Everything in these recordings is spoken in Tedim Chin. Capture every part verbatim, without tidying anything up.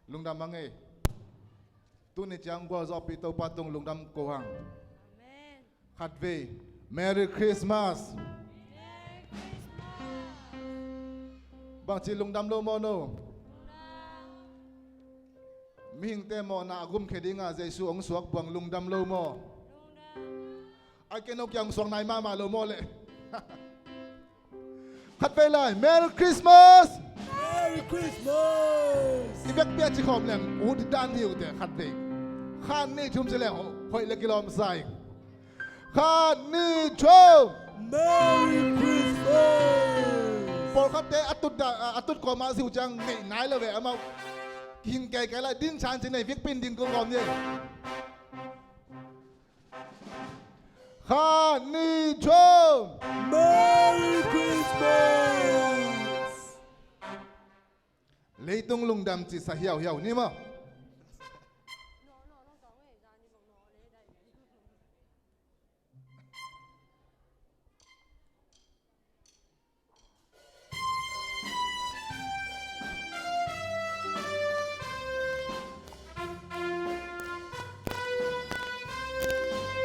Lungdam a ngei. Tuni ciang gualzawhpih Topa tung lungdam ko hang. Amen. Khatvei, Merry Christmas. Merry Christmas. Bangci lungdam lo maw no? Lungdam. Mihingte mawhna a gumkhia dingah Jesu hong suak buang lungdam lo maw? Lungdam. Ai, kei no kiang suak nai mahmah lo maw leh? Khatvei lai, Merry Christmas! Merry Christmas! I vekpi a ci khawm leng ut dan hi uh teh khatvei. Khat nih thum ci leng ho-, hoih le kilawm sa ing. Khat nih thum! Merry Christmas! Pawlkhatte a tut da, a, a tut kawma si uh ciang neih nai lo ve amau. Hin kei kei lai, din chan ci nei vekpi in ding kawm kawm ni. Khat nih thum. Merry Christmas! Leitung lungdam ci sa hiauhiau ni maw?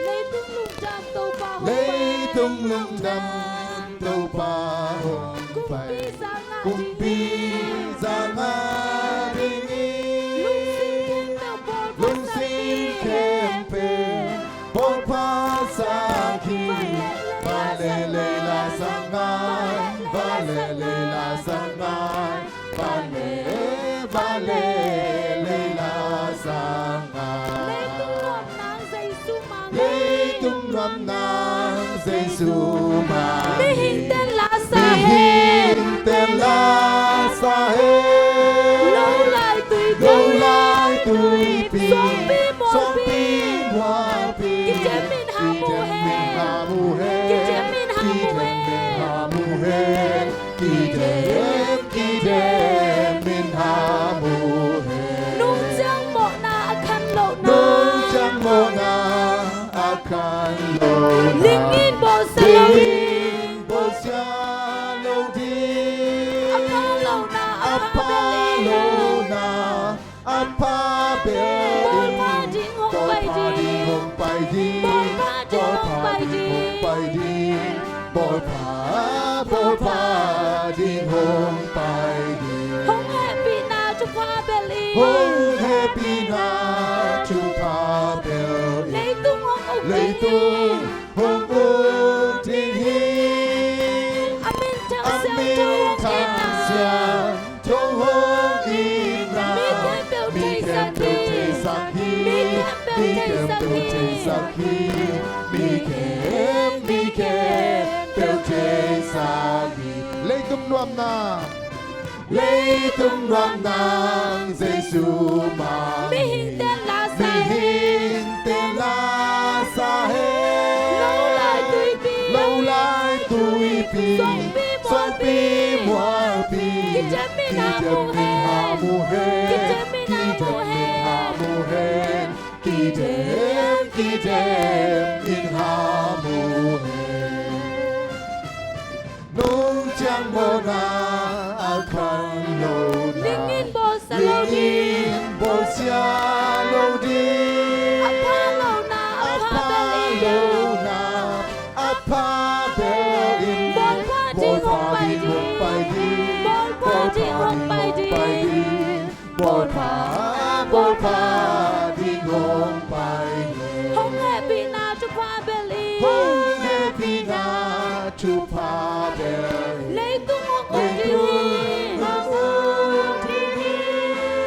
Leitung lungdam Topa hong pai. Leitung lungdam Topa hong pai. Kumpi za ngah ding. Kumpi za ngah ding. Lungsim khempeuh Bawl Lungsim khempeuh Bawl pha sak hi. Vale leila sang ngai, vale leila sang ngai, vale, vale leila sang ngai. Leitung nuamna Jesu mang hi. Leitung nuamna Jesu mang hi. Mihingte la sa hen. Mihingte la sa hen. Lo lai tuipi. Lo lai tuipi. Suangpi mualpi. Suangpi mualpi. Kiciam in ham uh hen. Kiciam in ham uh hen. Kiciam in ham uh hen. Kiciam, kiciam in ham uh hen. Nung ciang mawhna a khan lohna. Nung ciang mawhna a khan lohna. Ling in bawlsia lo ding. Ling in bawlsia lo ding. A pha lohna a pha bel in. A pha lohna a pha bel in. Bawl pha ding hong pai ding. Bawl pha ding hong pai ding. Bawl pha ding hong pai ding. Bawl pha, bawl pha ding hong pai ding. Hong hehpihna thupha bel in. Hong hehpihna thupha bel in. Leitung hong uk ding. Leitung hong uk ding hi. A min thang siangtho hong itna. A min thang siangtho hong itna. Mi khempeuh theisak hi. Mi khempeuh theisak hi. Mi khempeuh theisak hi. Mi khempeuh theisak hi. Leitung nuamna. Leitung nuamna Jesu mang hi. Mihingte la sa hen. Mihingte la sa hen. Lo lai tuipi. Lo lai tuipi. Suangpi mualpi. Suangpi mualpi. Kiciam in ham uh hen. Kiciam in ham uh hen. Kiciam in ham uh hen. Kiciam, kiciam in ham uh hen. Nung ciang mawhna a khan lohna. Ling in bawlsia lo ding. Ling in bawlsia lo ding. A pha lohna a pha bel in. A pha lohna a pha bel in. Bawl pha ding hong pai ding. Bawl pha ding hong pai ding. Bawl pha ding hong pai ding. Bawl pha, bawl pha ding hong pai hi. Hong hehpihna thupha bel in. Hong hehpihna thupha bel in. Leitung hong uk ding hi. Leitung hong uk ding hi.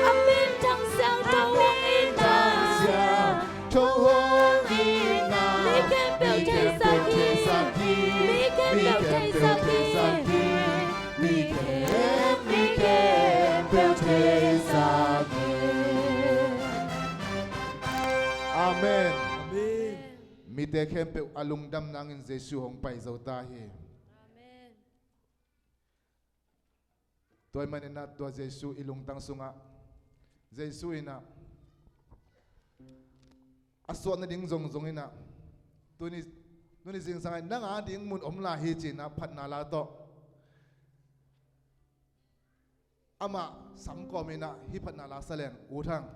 A min thang siangtho hong itna. A min thang siangtho hong itna. Mi khempeuh theisak hi. Mi khempeuh theisak hi. Mi khempeuh theisak hi. Mi khempeuh, mi khempeuh theisak hi. Amen. Amen. Mite khempeuh a lungdam nangin Jesu hong pai zo ta hi. Amen. Tua ahih manin ah tua Jesu i lungtang sungah, Jesu in ah a suah nading zongzong in ah, tuni, tuni zingsang ah nang a ding mun om lai hi ci-in ah phatna la tawh. Amah samkawm in ah hih phatna la sa leng, U Thang.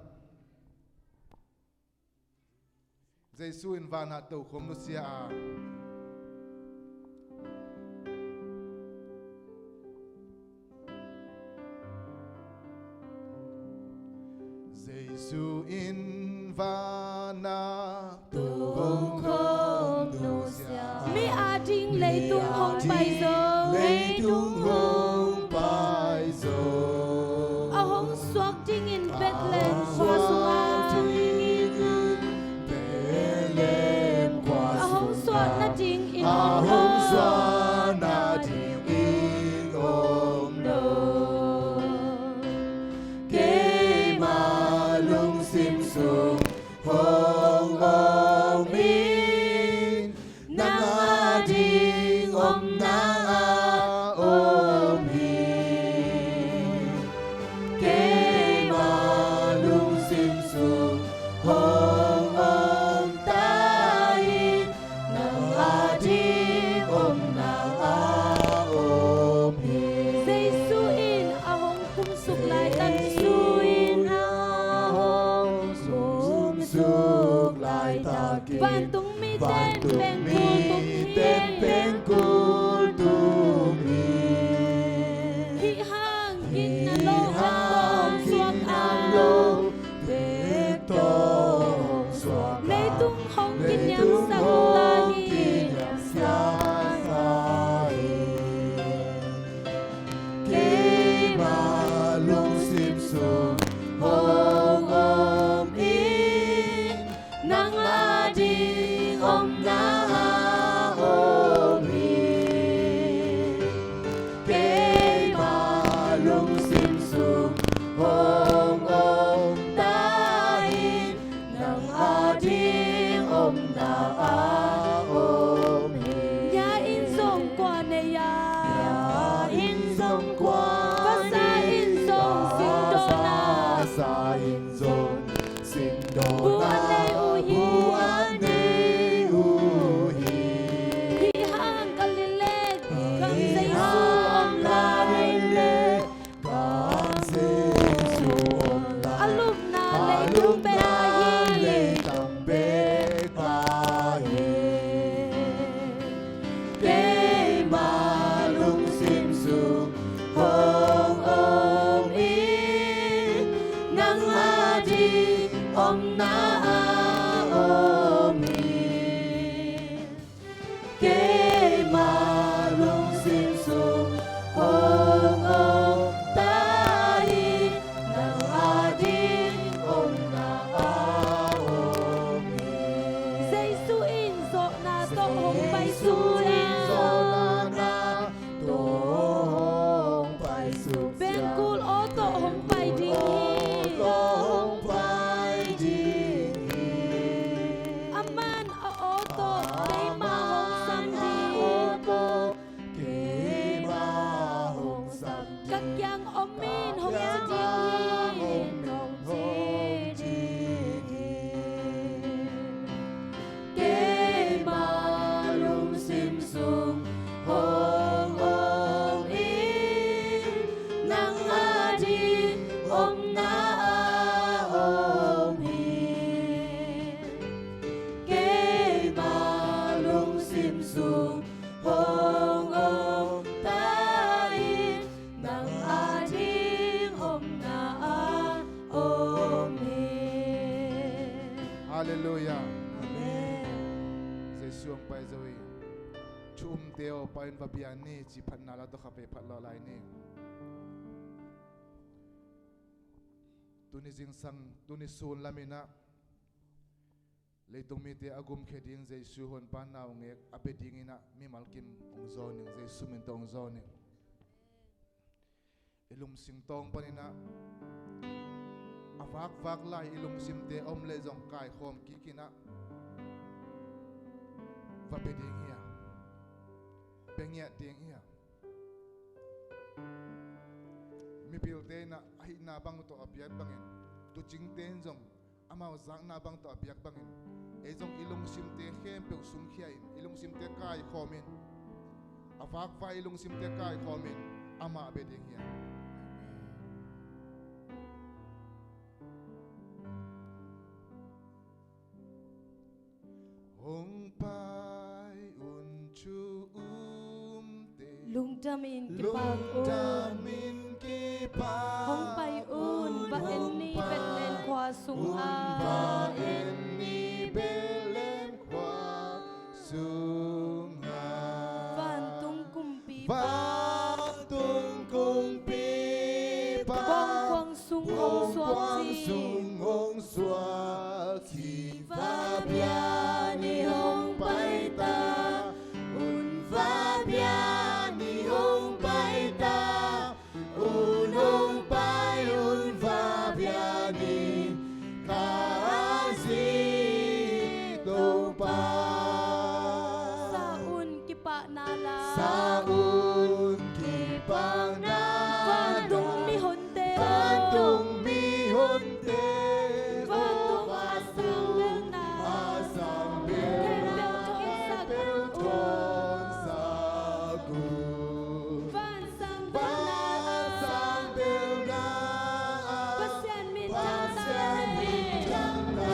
Jesu in vanah tokhom nusia a, Jesu in vanah tokhom nusia a, mi ading leitung hong pai zo. Leitung hong pai zo. A hong suak dingin Bethlehem khua sungah, Bethlehem khua sungah a hong suah nadingin, a hong suah nadingin om lo. Keima lungsim sung hong om in, nang ading omna a om hi. Keima lungsim sung hong om ta hi, nang ading omna a om hi. Jesu in a hong kumsuk laitak, Jesu in a hong kumsuk laitak in vantung mite in pengkul tung hi. Hih hang gitna lo a tawh hong suak a, leitung hong kiniamsak ta hi. Keima lungsim sung hong om in, nang ading omna a om hi. Keima lungsim sung hong om ta hi, nang ading omna a om hi. Nya in zong kua nei a, nya in zong kua nei a, vasa in zong singdawn a, vasa in zong singdawn a, bu a nei uh hi, bu a nei uh hi. Hih hang Galilee gam Jesu om lai, a lupna leitung bek ahi hi. Keima lungsim sung hong om in, nang ading omna a om hi. Keima lungsim sung hong om ta hi, nang ading omna a om hi. Jesu in zawhna tawh hong pai suk ciang, zawhna tawh hong pai suk ciang, pengkul aw tawh hong pai ding hi. Pengkul aw tawh hong pai ding hi. Aman a aw tawh keima hong sam ding, keima hong sam ding, ka kiang om in hong ci ding hi. Keima lungsim sung hong om in, nang ading omna a om hi. Keima lungsim sung hong om ta in, nang ading omna a om hi. Halleluiah. Amen. Jesu hong pai zo hi. Thu umte aw, Pa in va bia ni, ci phatna la tawh kha vei phat lawh lai ni. Tuni zingsang, tuni sun lamin ah leitung mite a gumkhia ding Jesu Honpa naungek a bia dingin ah mimal kim hong zawn ning, Jesu min tawh hong zawn ning. I lungsim tawng panin ah a vakvak lai i lungsimte om leh zong kaikhawm kikin ah va bia ding hi a, bia ngiat ding hi a. Mipilte in ah a hihna bang tawh a piak bangin, tuucingte in zong amau zakna bang tawh a piak bangin, ei zong i lungsimte khempeuh sungkhia in, i lungsimte kaikhawm in, a vakvak i lungsimte kaikhawm in amah bia ding hi a. Lungdamin kipak un. Lungdamin kipak un. Hong pai un, va en ni Bethlehem khua sungah. Hong pai un, va en ni Bethlehem khua sungah. Vantung kumpipa. Vantung kumpipa. Bawngkuang sung hong suak ci. Bawngkuang sung hong suak ci. Va bia ni hong pai ta un, va bia ni hong pai ta un, hong pai un, va bia ni Khazih Topa. Sa un kipahna la. Sa un kipahna la. Vantung mihonte. Vantung mihonte. Vantung a sang belna. A sang belna. Khempeuh thonsak un. Khempeuh thonsak un. Van sang belna. Van sang belna. Pasian min thangta. Pasian min thangta.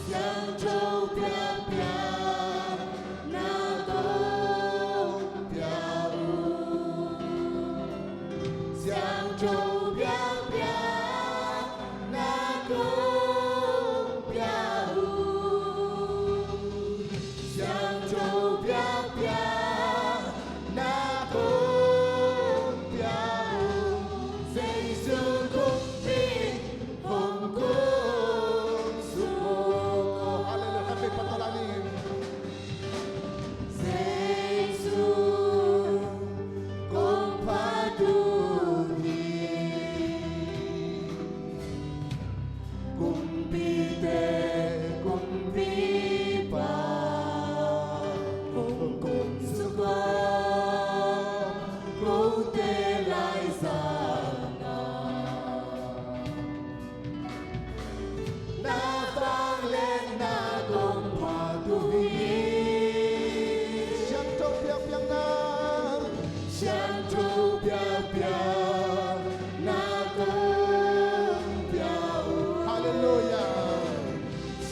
Siangtho biakpiak na kong pia uh. Siangtho biakpiak na kong pia uh. Siangtho biakpiak na kong pia uh. Jesu kong pia hong kong sung. Halleluiah. Happy Patalang ni.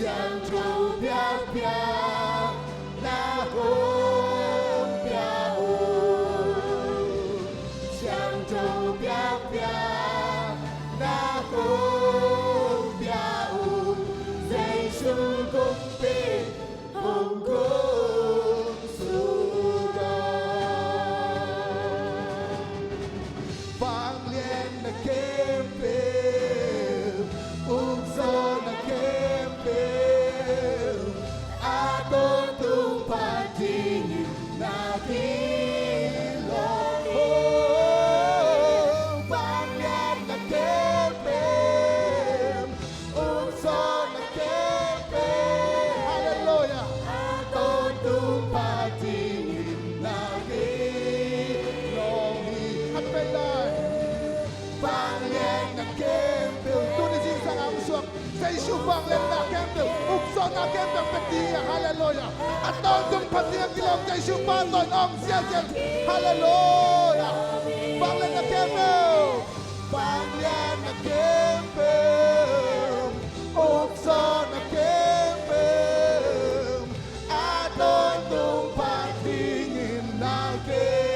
Siangtho biakpiak na kong pia uh. Siangtho biakpiak na kong pia uh. Jesu kong pia, hong kong suk uh. Vanglian na khempeuh, ukzaw na khempeuh, a tawntung phat dingin na kilawm hi. Vanglian na khempeuh, ukzaw na khempeuh. Halleluiah. A tawntung phat dingin na kilawm hi. Khat vei lai. Vanglian na khempeuh. Tuni zingsang a hong suak Jesu vanglian na khempeuh, ukzaw na khempeuh pia ding hi. Halleluiah. A tawntung phat dingin kilawm Jesu phat tawh hong siasia. Halleluiah. Vanglian na khempeuh. Vanglian na khempeuh, ukzaw na khempeuh, a tawntung phat dingin na kilawm.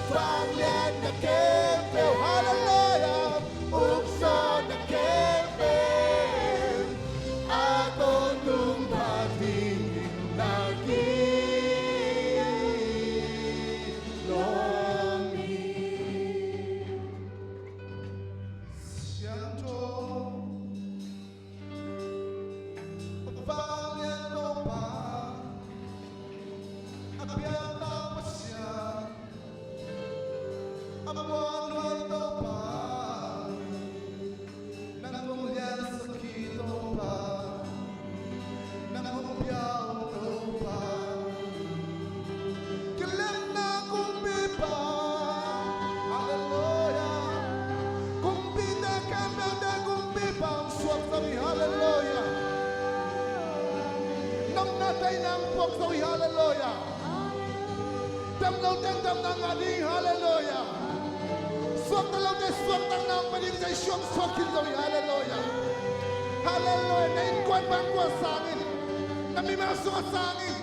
Vanglian na khempeuh, halleluiah, ukzaw na khempeuh, a tawntung phat dingin na kilawm. Lawm hi. Siangtho, vanglian Topa, a piangthak Pasian, a muanhuai Topa, nang hong liansak hi Topa, nang hong pia uh Topa. Kilemna kumpipa, halleluiah. Kumpite khempeuhte kumpipa hong suak zo hi, halleluiah. Damna daihna hong puak zo hi, halleluiah. Damlote in damna ngah ding hi, halleluiah. Suakta lote suaktakna hong pia ding, Jesu hong suak khin zo hi, halleluiah. Halleluiah. Na innkuan bang kua sang in, na mimal sungah sang in.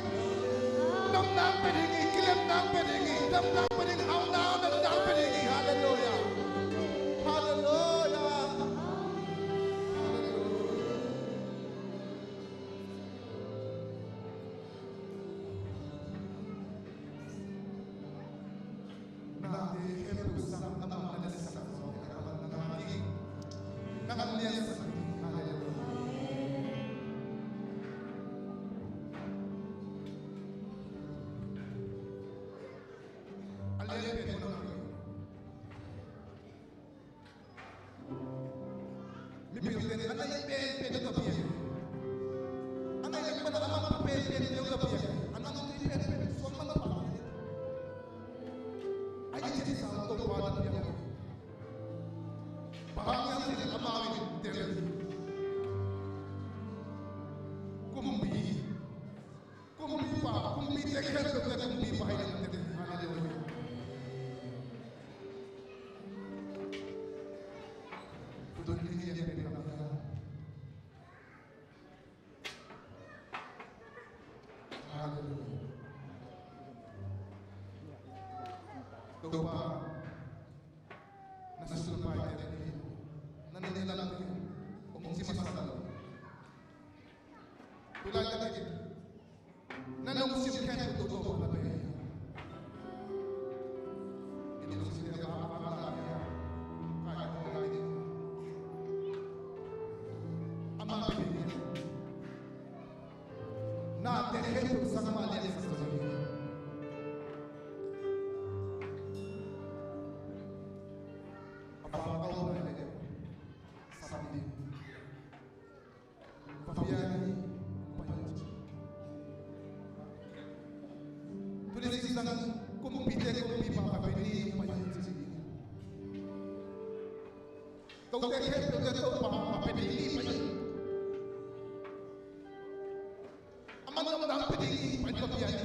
Damna hong pia ding hi, kilemna hong pia ding hi, damna hong pia ding hi, hauhna hong, damna hong pia ding hi, halleluiah. Halleluiah. Halleluiah. Nate khempeuh sang amah na liansak zawh, amah na ngah ding, nang hong liansak ding. Halleluiah. A lianpen mun ah, mipilte in a nei penpen uh tawh pia hi. A nei leh man a, a man penpen uh tawh pia hi. A nang tui penpen, suang man pha hi. A i cih sa Topa na pia hi. Bang hang hiam cih leh amau in tel hi. Kumpi, kumpipa, kumpite khempeuhte kumpipa hi, nang tel hi. Halleluiah. Tuni ni a lianpen bang hiam? Halleluiah. Topa, na sulpaite, na neihlamte hong ci masa lo. Tu laitakin na lungsim khempeuh tawh Topa na pia hi. I lungsimte a vak vak lai hi a, kai khawng lai ding. Amah pia hi. Nate khempeuh sang amah liansak zo hi. A vak a om lai leh sam ding. Papian hi, pai un ci. Tuni zingsang kumpite kumpipa Papian hi, pai un ci. Kote khempeuhte Topa Papian hi, pai un. Aman lawmna Papian hi, pai un, Papian hi.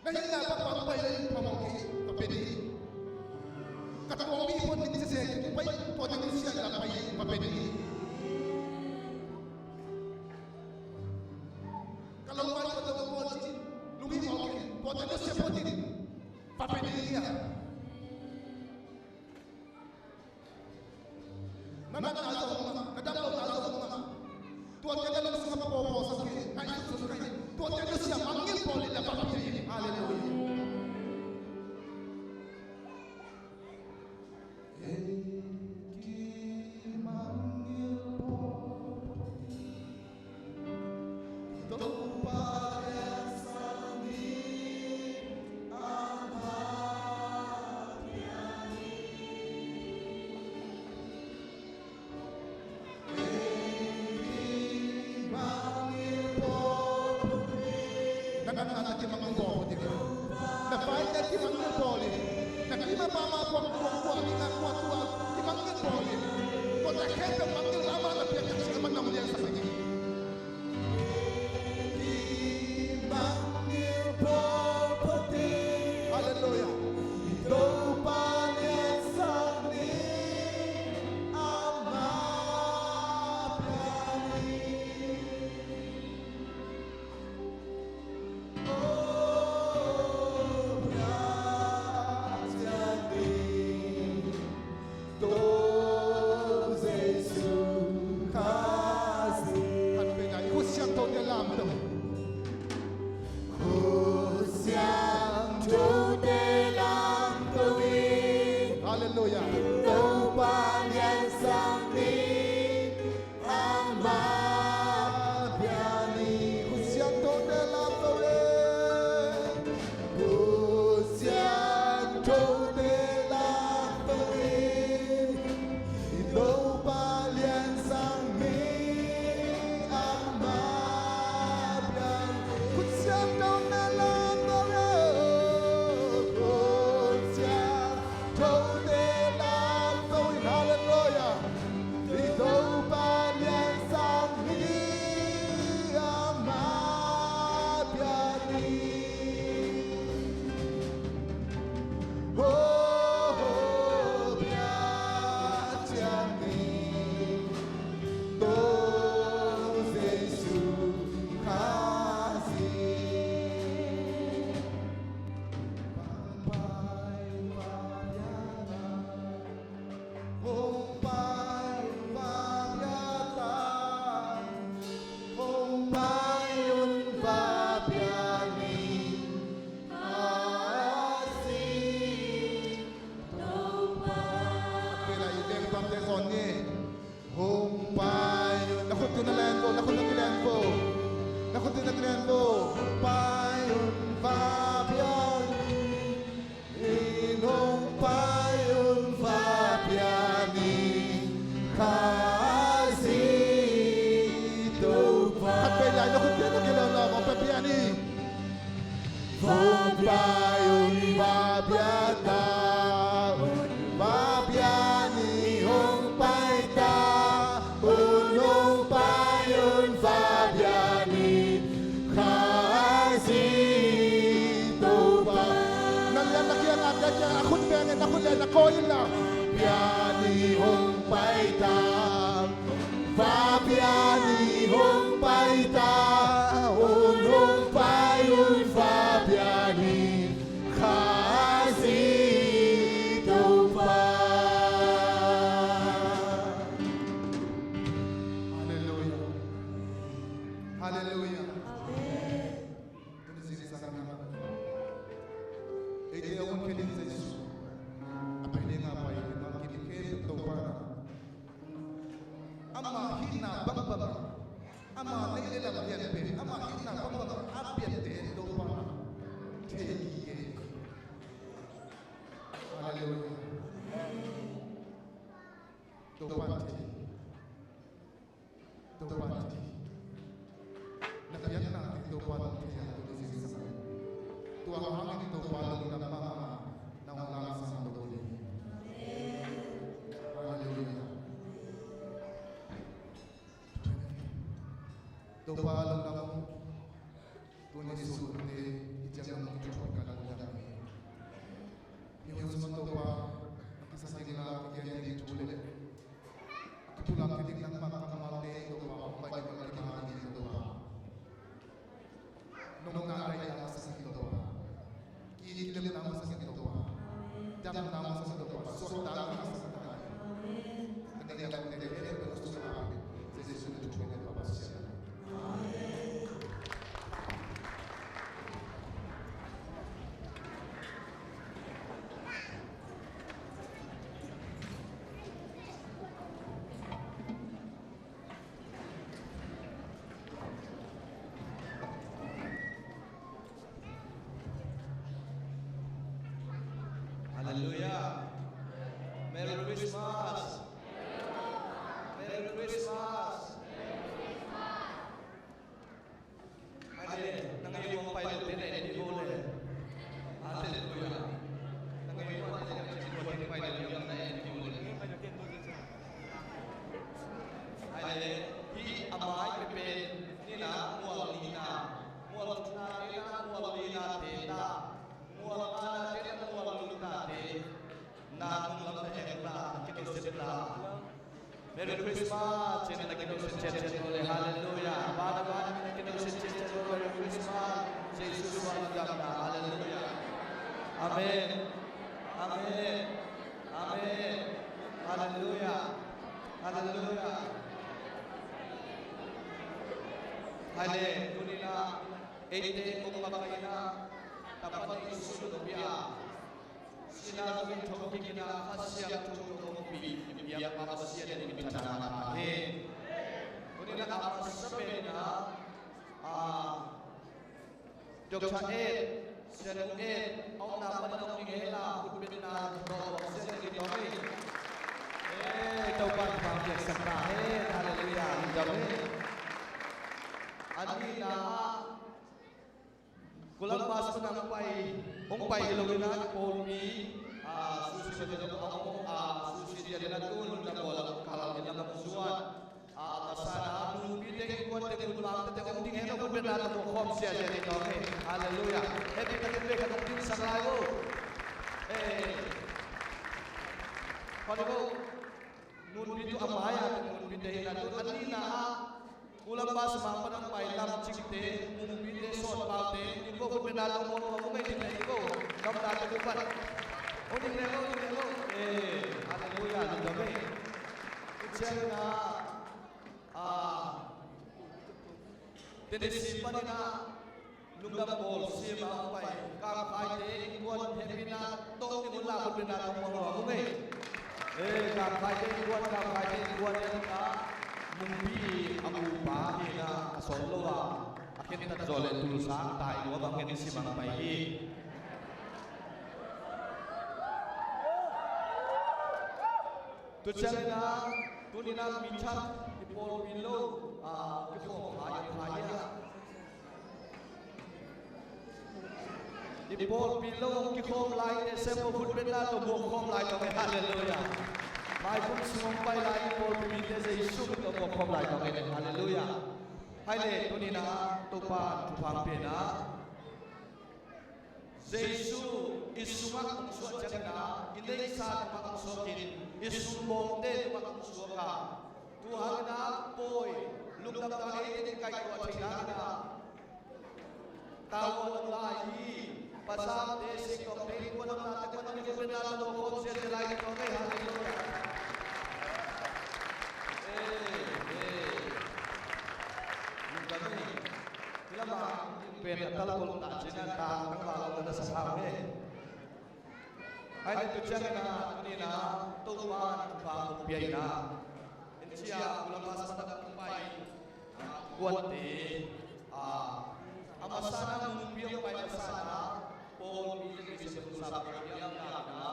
Na hinna bang bang pai leh phamawh kei, Papian hi. Ka tuangpi phot ni sese kei, pai, tua teng sian la Fa Benny. Ka lo pai tua tawh ka bawl cin, lunghimawh kei, tuate nusia phot in. Fa Benny a. Na natna zong mah, na damlohna zong mah. Tuate na lungsung ah pawpaw sak kei, ngaihsut sun kei. Tuate nusia mangngilh pawl in na va pia in. Halleluiah. Na natna na kimangngilh pawl ding. Na vaite kimangngilh pawl in. Na keima pama kuang kuang kuang ding a kuang kuang kimangngilh pawl in. Ko ta khen peuh mangngilh mahmah na piak tak cing a man nong liansak ding. Halleluiah. Khat vei lai, khut siangthote lamto. Khut siangthote lamto in. Halleluiah. Topa liansang ni. Ama bia ni. Khut siangthote lamto in. Khut siangthote lamto in. I Topa liansang ni. Ama bia ni. Khut siangthote lamto in. Khut siangthote lamto in. Halleluiah. I Topa liansang ni, ama bia ni. Oh, oh, bia ciang ni, Topa Jesu Khazih. Hong pai un va bia ta, hong pai un va bia ni, Khazih Topa. Kei lai i veng pamte zawn ni. Hong pai un, na khut tu na len vo, na khut na kilen vo, na khut tu na kilen vo. Hong pai un va bia ni. In hong pai un va bia ni, Khazih Topa. Khat vei lai na khut bia na kilawm la, hong pai bia ni. Hong pai un va bia ta, va bia ni, hong pai ta. Un hong pai un va bia ni, Khazih Topa. Na lian na kiang a, na kiang a khut beng in, na khut le na kawi in la. Bia ni hong pai ta, va bia ni hong pai ta. Un hong pai un va bia ni, Khazih Topa. Halleluiah. Halleluiah. Amen. Tuni zingsang in eite a honkhia ding Jesu, a pai ding a pai, a kim khempeuh Topa. Ama hihna bangbang, ama neih le lam lianpen, ama hihna bangbang a piatte Topa thei gige. Halleluiah. Topa thei. Topa thei. Na piaknate Topa nong thei a, tuni zingsang tua hangin Topa lungdam mahmah na hong langsang lo hi. Halleluiah. Topa lungdam. Tuni sunte i ciang nong kithuah ka lungdam hi. Hih hun sung Topa, a kisa ding la, a kigen ding thu le, a Tulak hi ding nangmah kammalte Topa, hong pai ding nangmah kimang ding Topa. Nopna daihna masa ding Topa. Kilemna masa ding Topa. Damna masa ding Topa. Suakta masa ding Topa. Amen. Amen. Amen. Hallelujah. Merry Christmas. Merry Christmas. Hallelujah. Hallelujah. Hallelujah. Hih a mai pen ni na mual ni na. Mual na te na mual ni na te ta. Mual na te na mual ni na te. Na nung lam na hek la, na kino sep la. Merry Christmas, cin na kino sep cin cin bole, hallelujah. Ba na ba na kino sep cin cin bole, Merry Christmas. Jesu suan dam na, hallelujah. Amen. Amen. Amen. Hallelujah. Hallelujah. Hallelujah. Tuni na, eite kong makaina, tapan na isu na pia. Sila zong thong kikina Kha Siangtho tawh hong pi, i biak Kha Siangtho in minthanna ngah ta hen. Tuni na a masa pen na, a, Doctor Ed, Sianu Ed, a omna pan hong ding hen la, khut betna tawh Sianu Ed tawh hi. Eh, Topa'n thupha piaksak ta hen, hallelujah, lungdam hi. A nihna ah, Columbus pan hong pai, hong pai hi lo in a, i pawlpi, a, susia ding a, a, susia ding a, tun na bawl a kal in lam hong zuan. A, a masa na, nunpite innkuante, nunmangte hong ding hen, hong khut betna tawh muak khawm sia sia ding tawh hi. Hallelujah. Happy birthday, ka hong ding sak lai vo. Eh. Khawm ni vo. Nunpite a mai-a, nunpite hi na, tun a nihna ah, Columbus mah pan hong pai lam cikte, mumpite, sawtpaute, in vo, khut betna tawh muak khawm, hong ei ding hi vo, gamdate bup pan. Hong ding leh vo, hong ding leh vo. Eh, hallelujah, lungdam hi. Tua ciangin ah, ah, Tennessee panin ah, lungdam bawl sim a hong pai Kam Khaite innkuan hehpihna tawh ding un la, khut betna tawh muak khawm, hong ei. Eh, Kam Khaite innkuan, Kam Khaite innkuan in ah, Mumpi a upa hi na, a sawl lo a, a khentat zaw leh tul sang tai nuam a, ngen sim a hong pai hi. Tua ciangin ah, tuni na mi thak i pawlpi lo, a, kikhawm kha, kha hi a. I pawlpi lo kikhawm laite sem vo, khut betna tawh muak khawm lai tawh hi, hallelujah. Maikum sung hong pai lai i pawlpi mite Jesu min tawh muak khawm lai tawh hi, hallelujah. Hai le, tuni na Topa'n thupha hong pia na. Jesu i sungah hong suak ciangin ah, i neihsa tungah hong suak in, i sung bawngte tungah hong suak a, tua hangin ah pawi, lungdamna ei in kaikhua theihna dingin ah, tau a hong lai hi. Pasamte, singkongte, innkuan a omnate, man in khut betna tawh muak khawm sia sia lai ding tawh hi, hallelujah. Eh, eh. Lungdam hi. Hih lamah pen a talkol ta cin a, tang tangval a na sa hau he. Hai le, tua ciangin ah, tuni na Topa'n thupha hong pia in ah, en cia, Columbus pan hong pai, ah, kuante, ah, a masa na, Mumpi hong pai masa na, pawlpi te, Mission Board sa pawlpi a om na,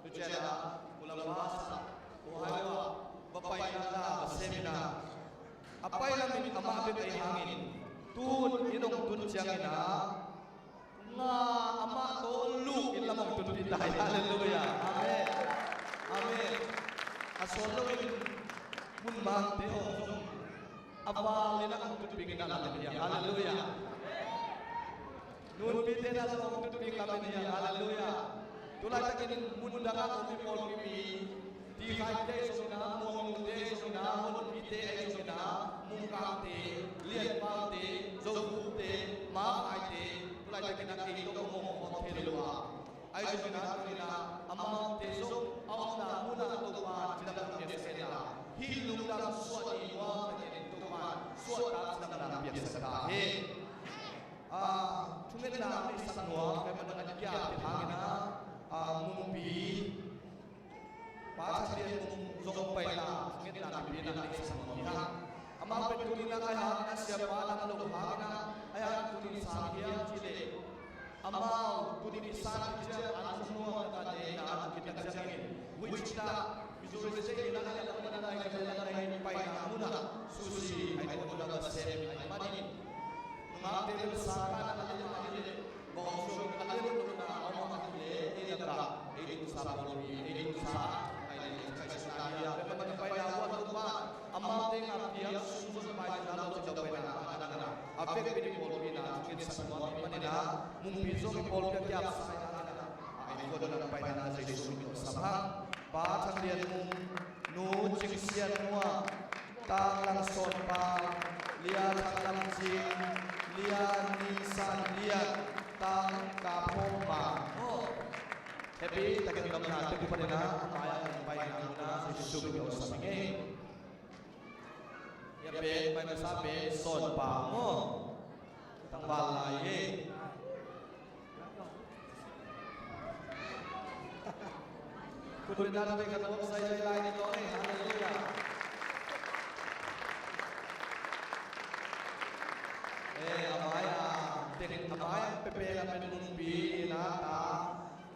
tua ciangin ah, Columbus ah, Ohio ah va pai na, va sem in ah, a pai lamin amah bek ahih hangin, tun in hong tun ciangin ah, nga amah tawh luk in lam hong tunpih ta hi. Hallelujah. Amen. Amen. A sawl loin mun mangte hong zong a val in a hong tunpih in a lam hi a. Hallelujah. Nunpite na zong hong tunpih lam hi a. Hallelujah. Tulaitakin mun dang a om i pawlpi mi, Tikhaite zong na, Muanglungte zong na, Te ahi zongin ah Mungkangte, Lianpalte, Zokhutte, Makhaite, tu laitakin ah ei tawh hong om khawm thei lo a, ahi zongin ah tuni-in ah amaute zong a omna munah Topa'n cidamna piaksak hen la, hih lungdam suah ni nuam takin Topa'n suahtak cidamna piaksak ta hen. Ah, thungetna a neihsak nuam, kei mah bangin a kiapte hangin ah, ah, Mungpi Pa Thang Lian Mung zong paina thungetna pipi in ah neihsak nuam hi hang. Amau pen tuni-in ah a hang a siapa lam lo hangin ah a hang tuni-in sang hiam cih leh, amau tuni-in i sang hi ciang an nuam taka neihna a kitak ciangin Wichita, Missouri State in ah a lian a ngai ka lian a ngai paina munah sushi ai tuan lam a sem ai manin, nungakte bel sangkah a lem a hi leh, bawng suak a lem lohna a om a hi leh, ei lakah ei tungsa pawlpi, ei tungsa ai leh ei tungsa hi a, bel man a paina uh a Topa amaute ngah piak sung zon pai na lo ci dau paina a nang a, a vekpi in i pawlpi na thungetsak nuam i hih manin ah Mungpi zong i pawlpi a kiapsa i hang in ah, a ei khuadun a paina na Jesu min tawh sam hang. Pa Thang Lian Mung, Nu Cing Sian Nuam, Tang Lang Sawn Pau, Lia Thang Lam Cing, Lia Ning San Lian, Tang Kap Hawm Mang. Happy takin damna te ku panin ah a mai-ah hong paina mun ah Jesu min tawh sam ing ei. Hia pen mai masa pen Sawn Pau maw? Tangval lai ei. Khut beng dan beng kan bawm zaizai lai ni tawh ei. Halleluiah. Eh, a mai-a teng, a mai-a pepe lam pen Mungpi in ah ta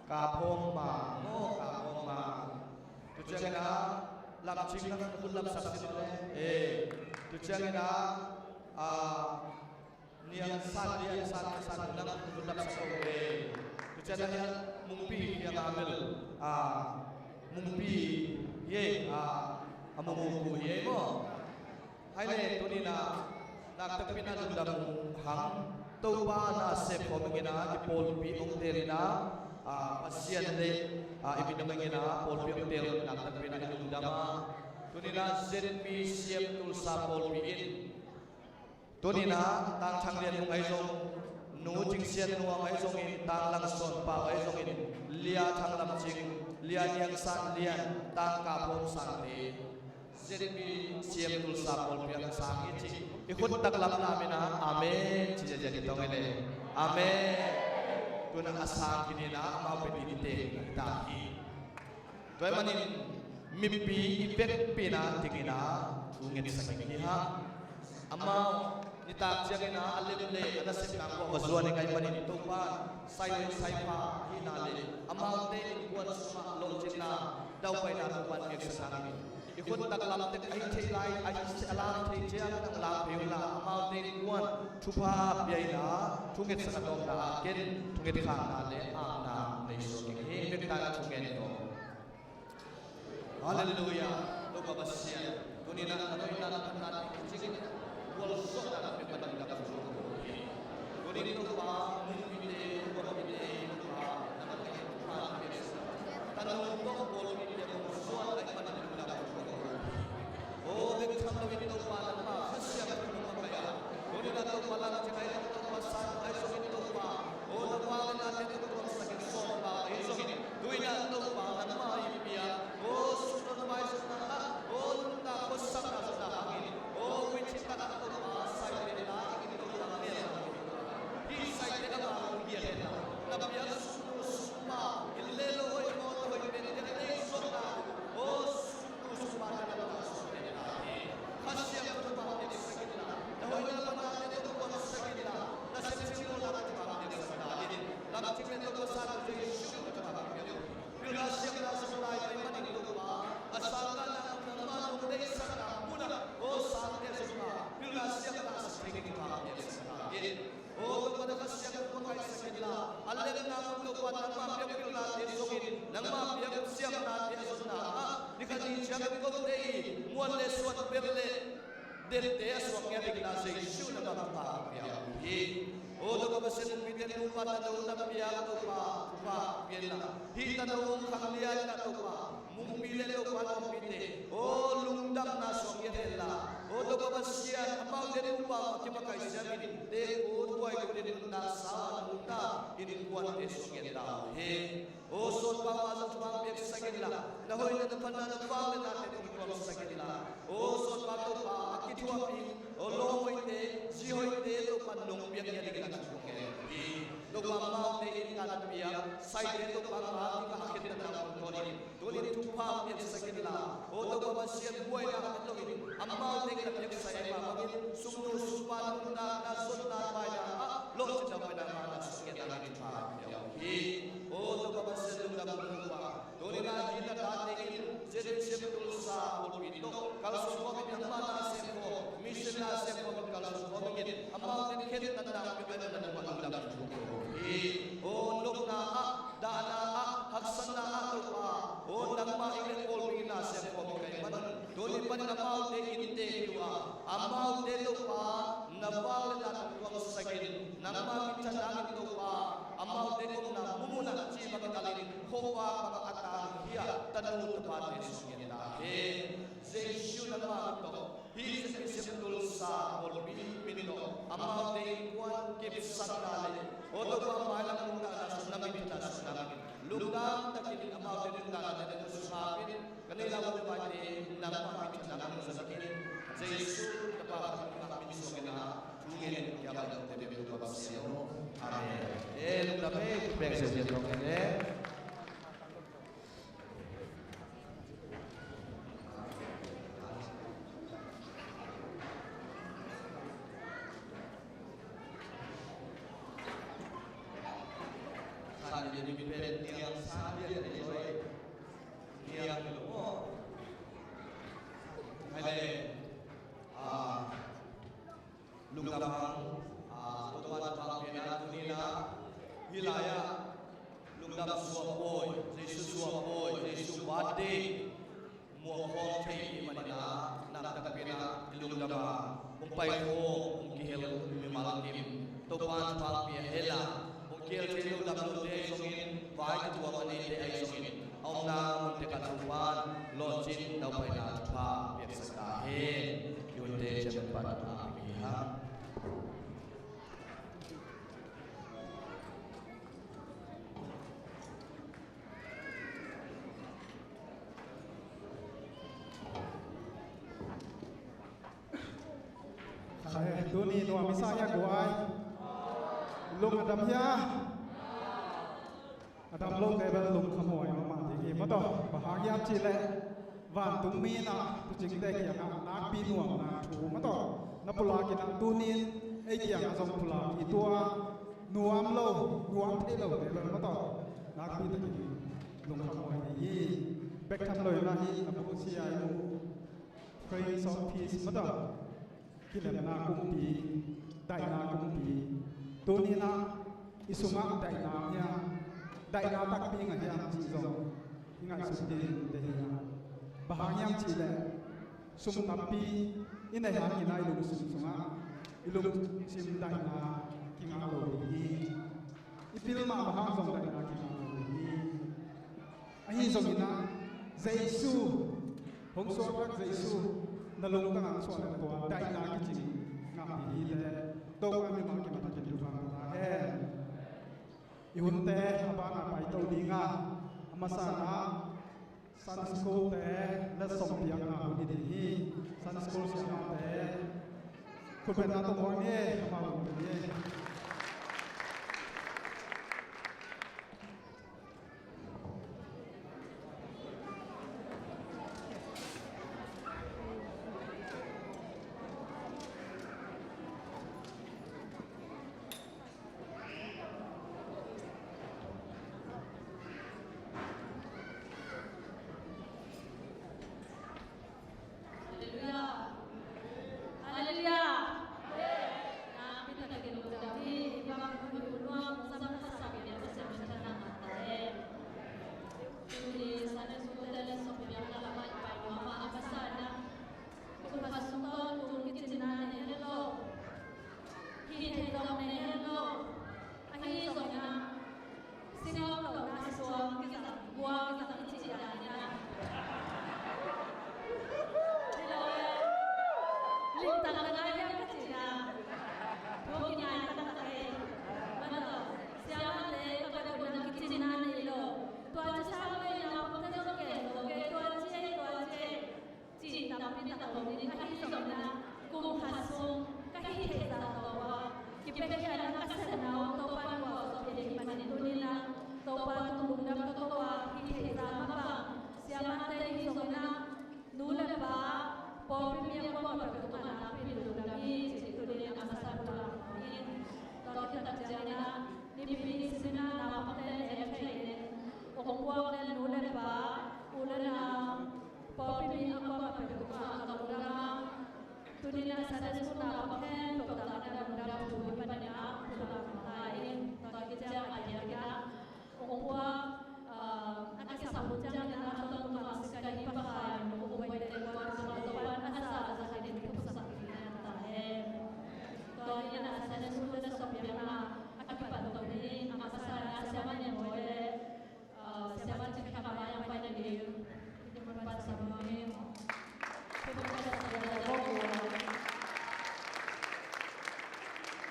Kap Hawm Mang maw, Kap Hawm Mang. Tu ciangin ah Lam Cing na khut lapsak sin le. Eh, tu ciangin ah, ah, Niang San, Niang San, San, nang khut lapsak ko ve. Tu ciang a Mungpi, Niang a bel, a, Mungpi, ye, a, a Mungpi ye maw. Hai le, tuni-in ah, nakpi takin a lungdam hang, Topa na sep khawm ing in ah, i pawlpi hong teel in ah, a, Pasian le, a, i min hong ing in ah, pawlpi hong teel, nakpi takin a lungdam a. Tuni-in ah, Z B C M Tulsa pawlpi in, tuni-in ah Tang Thang Lian Mung ahi zong, Nu Cing Sian Nuam ahi zongin, Tang Lang Sawn Pau ahi zongin, Lia Thang Lam Cing, Lia Niang San Lian, Tang Kap Hawm Sangte, Z B C M Tulsa pawlpi ah ka sang hi ci. I khut taklam lam in ah amen ci ziahziah hi tawng hi le. Amen. Tu-in ah a sang khin in ah amau pen i teng hi ta hi. Tua ahih manin mipi i vekpi in ah ding in ah thu ngetsak ing hi hang. Amau nitak ciangin ah a lem le a nasepna kuamah zuan ing ahih manin Topa sai hoih sai pha ahihna le amaute innkuan sungah lawhcinna daupaina Topa in piaksak nang hi. I khut taklam tek a hi thei lai, a hi a lang thei ciang nang lang peuh la, amaute innkuan thupha pia in ah thu ngetsak a tawpna ah ken thu nget khakna le akna nei suak ing hi. Vekpi in thu ngen tawh. Halleluiah. Topa Pasian, tuni-in ah na hoihna, na phatna teng kicingin gualzawhna na pia panin ka thuzawh ko hi. Tuni-in Topa, Mungpite, Mungpite, Topa, na phatna teng kicingin tanu tawh pawlpite hong zuan ahih manin ka thuzawh ko hi. Aw, bek tham loin Topa, nangmah Kha Siangtho hong pai a, tuni-in ah Topa, Lam Cing ahi zong, Topa, San ahi zongin Topa, aw, na vangliatna tawh tuamsak in, Sawn Pau ahi zongin, tu-in ah Topa, nangmah i pia, aw, sumdawn maizumna ah, aw, nuntak khuasakna zumna hangin, aw, Wichita ah Topa, saite la dingin Topa, hih saite a mang hong hial hen la, na piak sumnu sumpa, inn le lo hoih, mawtaw hoih pen, ken a nei suakna, aw, sumnu sumpa, ken a lamdang suak pen ta hi. Kha Siangtho Topa, piaksak in la, na hoihna, na phatnate tawh tuamsak in la, na sepcing lawhna tawh Topa piaksak ta in. Lam Cing le Topa San Jesu min tawh Topa piak. Pilna siamna zong lai ahih manin Topa, a sangkahna mun, nangmah nong deihsakna munah, aw, sangte zong a pilna siamna a sak thei dingin Topa piaksak ta in. Aw Topa, na Kha Siangtho makaihsak in la, a lemna mun Topa, nangmah piak pilnate zongin, nangmah piak siamnate a zonna ah, ni khat ni ciangin kote i muan le suan, ber le dette a suak ngiat dingin ah Jesu na min tawh ka pia uh hi. Aw Topa Pasian, Mungpite nupa tanu na piak Topa, Topa pia in la, hih tanu khang lian ah Topa, Mungpi le Topa Mungpite, aw, lungdamna suak ngiat hen O Topa Pasian, amaute nupa mah kimakaih siamin, te ut huai kunin nuntak sa a nuntak innkuante sung ngen ta uh hi. O sawtpa mah zong thupha piaksak inla, na hoihna, na phatna, na vangliatnate tungtuangsak inla. O sawtpa Topa a kithuahpih, o lawm hoihte, zi hoihte Topa nong piak dingin a thupha ngen hi. Topa amaute in ka na piak saite Topa, ama kikah khinna tawh tawnin, tunin thupha piaksak inla, o Topa Pasian, buaina a tawnin amaute in na piaksa ei mah bangin sumnu sumpa, nuntakna, zotna, paina ah lawhcinna, paina, mana sung ngen dingin thupha pia uh hi. O Topa Pasian, lungdam Topa, tunin a hih na tate in St. Joseph Tulsa pulpit tawh kalsuan khawm in, amah na sem khawm, mission na sem khawm in kalsuan khawm in, amaute khen na tang pia, na tungah lungdam thu ko hi. O nopna ah, dahna ah, haksatna ah Topa, o nangmah inn le khualmi na sem khawm in ka hih manin, tuni panin amaute innte hi uh a, amaute Topa na vangliatna tungtuangsak in, nangmah minthanna in Topa, amaute omna munmunah cih bang kalin, khuavak bang a tangkhia tanu tapate sung ngen ta hen. Jesu nangmah min tawh, hih St. Joseph Tulsa pulpit min tawh amaute innkuan kipsakna le, o Topa, mailam nuntakna sung na minthanna sung na min lungdam takin amaute nuntakna le na sung hapin, ka neih lai uh le vaite nangmah minthanna min zat in, Jesu tapa khat min suang in a thu ngen in, kiang a dong te bek Topa Pasian aw. Amen. E, lungdam e, pek se se tong e. Sa ni ni pen niang sa ni ni zoi. Niang ni lo. Hai le. Ah. Lungdam hang, a, Topa'n thupha piakna tuni-in ah, hih lai-ah lungdam suak bawi, Jesu suak bawi, Jesu birthday muak khawm thei i hih manin ah, nakpi takin ah i lungdam a, hong pai khawm, hong kihel mimal kim, Topa'n thupha pia hen la, hong kihel thei lo, dam lote ahi zongin, vai tuam a neite ahi zongin, a omna mun tek ah Topa'n lawhcin, daupaina thupha piaksak ta hen. Kiunte ciang pan a pi ha. Khai, tuni nuam i sa hia guai? Lung a dam hia? A dam lote bel lungkham huai mahmah ding hi maw taw. Bang hang hiam cih leh vantungmi in ah tuucingte kiangah nakpi nuamna thu maw taw na pulak in ah, tuni-in ei kiangah zong pulak i tua nuam lo, nuam thei lote bel maw taw nakpi takin lungkham huai ding hi. Bek tham lo in ah hih a busia i mu Prince of Peace maw taw, kilemna kumpi, daihna kumpi. Tuni-in ah i sungah daihna hiam, daihna takpi ngah hiam cih zong i ngaihsut ding deih hi a. Bang hang hiam cih leh sum tampi i neih hangin ah i lungsim sungah i lungsim daihna kingah lo ding hi. I pil mah bang hang zong daihna kingah lo ding hi. Ahi zongin ah Jesu, hong suaktak Jesu na lungtang ah suah leh tua daihna kicing ngah hi leh, Topa mimal kim a takin thupha pia ta hen. I hunte a banah paito ding a, a masa in ah Sunday school te letsong piakna hun hi ding hi. Sunday school siamahte khutbetna tawh muak ni, amau hun hi. Halleluiah. Halleluiah. Nakpi takin lungdam hi. Limtak na ngai hiam ka cihna. Thu kinai taktak e. Mano, siamate ka vet un a kicinna nei lo. Tua ci sa lo i naupangte zong gen lo kei, tua ci e, tua ci e. Ci tampi tak om ding, ahi zongin ah kum khat sung ka hih theih zah tawh a kipiakhia in ah ka sepna uh Topa'n gualzo pia ahih manin tuni in ah Topa tung lungdam ka ko a, hih theih zah mah bang siamate hi zongin ah nu le pa, pawlpi mi a kuamah peuh tungah nakpi in lungdam hi, ci tuni in a masa pulak in. Tua khit tak ciangin ah Nipi nisim in ah naupangte ne thei in, ong puak leh nu le pa, u le nau, pawlpi mi a kuamah peuh tungah ka lungdam a, tuni in ah Sunday School naupang khempeuh tungah ka lungdam thu hih panin ah pulak ta ing. Tua khit ciang a diakin ah ong puak, ah, a kisam uh ciangin ah a tawntungah sika hi pakhat in ong puak, Baite kuan tungah Topa'n a zahzah in thupsak ding hi ta hen. Tua hi in ah Sunday School le sawm piakna a kipan to hi. A masa in ah Siama Niang Bawi le, ah, Siama Cin Kha Mai a pai na ding. Hih mun pan sam nuam ing. Hih mun pan sam nuam ing.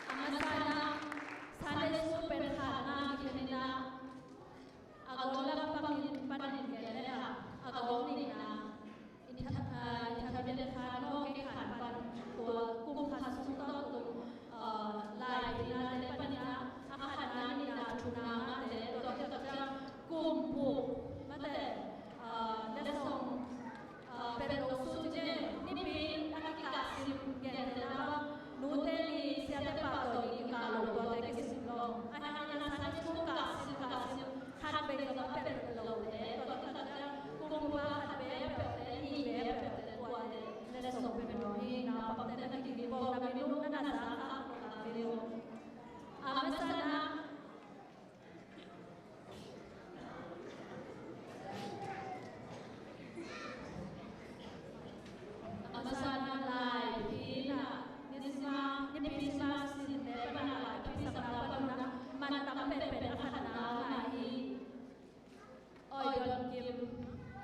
A masa in ah Sunday School pen khatna kikhen in ah a gawm lam panin, panin gen le a, a gawm nihna, in tha, ah, in tha bian khan maw, kei khan pan tua kum khat sung tawh kum, ah, Laipihnate panin ah, a khatna, nihna, thumna, ngate, tua khit tak ciang kum buk mate, ah, letsong, ah, pen lo sung ci, Nipi a kikah sim gente na bang, nute ni siate pah tawh kikah lo, tuate kisim lo. Ahi hangin ah Sunday School kah sim, kah sim, khat vei zong a peuh lo le, tua khit tak ciang kum buk a khat vei a peuh le, nih vei a peuh le, tuate letsong peuh lo hi. Naupangte na kiging bo, na minung na na za kha, kha ve uh. A masa in ah A masa in ah Laipi in ah, Nipi sima, Nipi sima sinte pan ah Laipi sakna pan un ah, man tam penpen a khatna ngai hi. Oi Don Kim.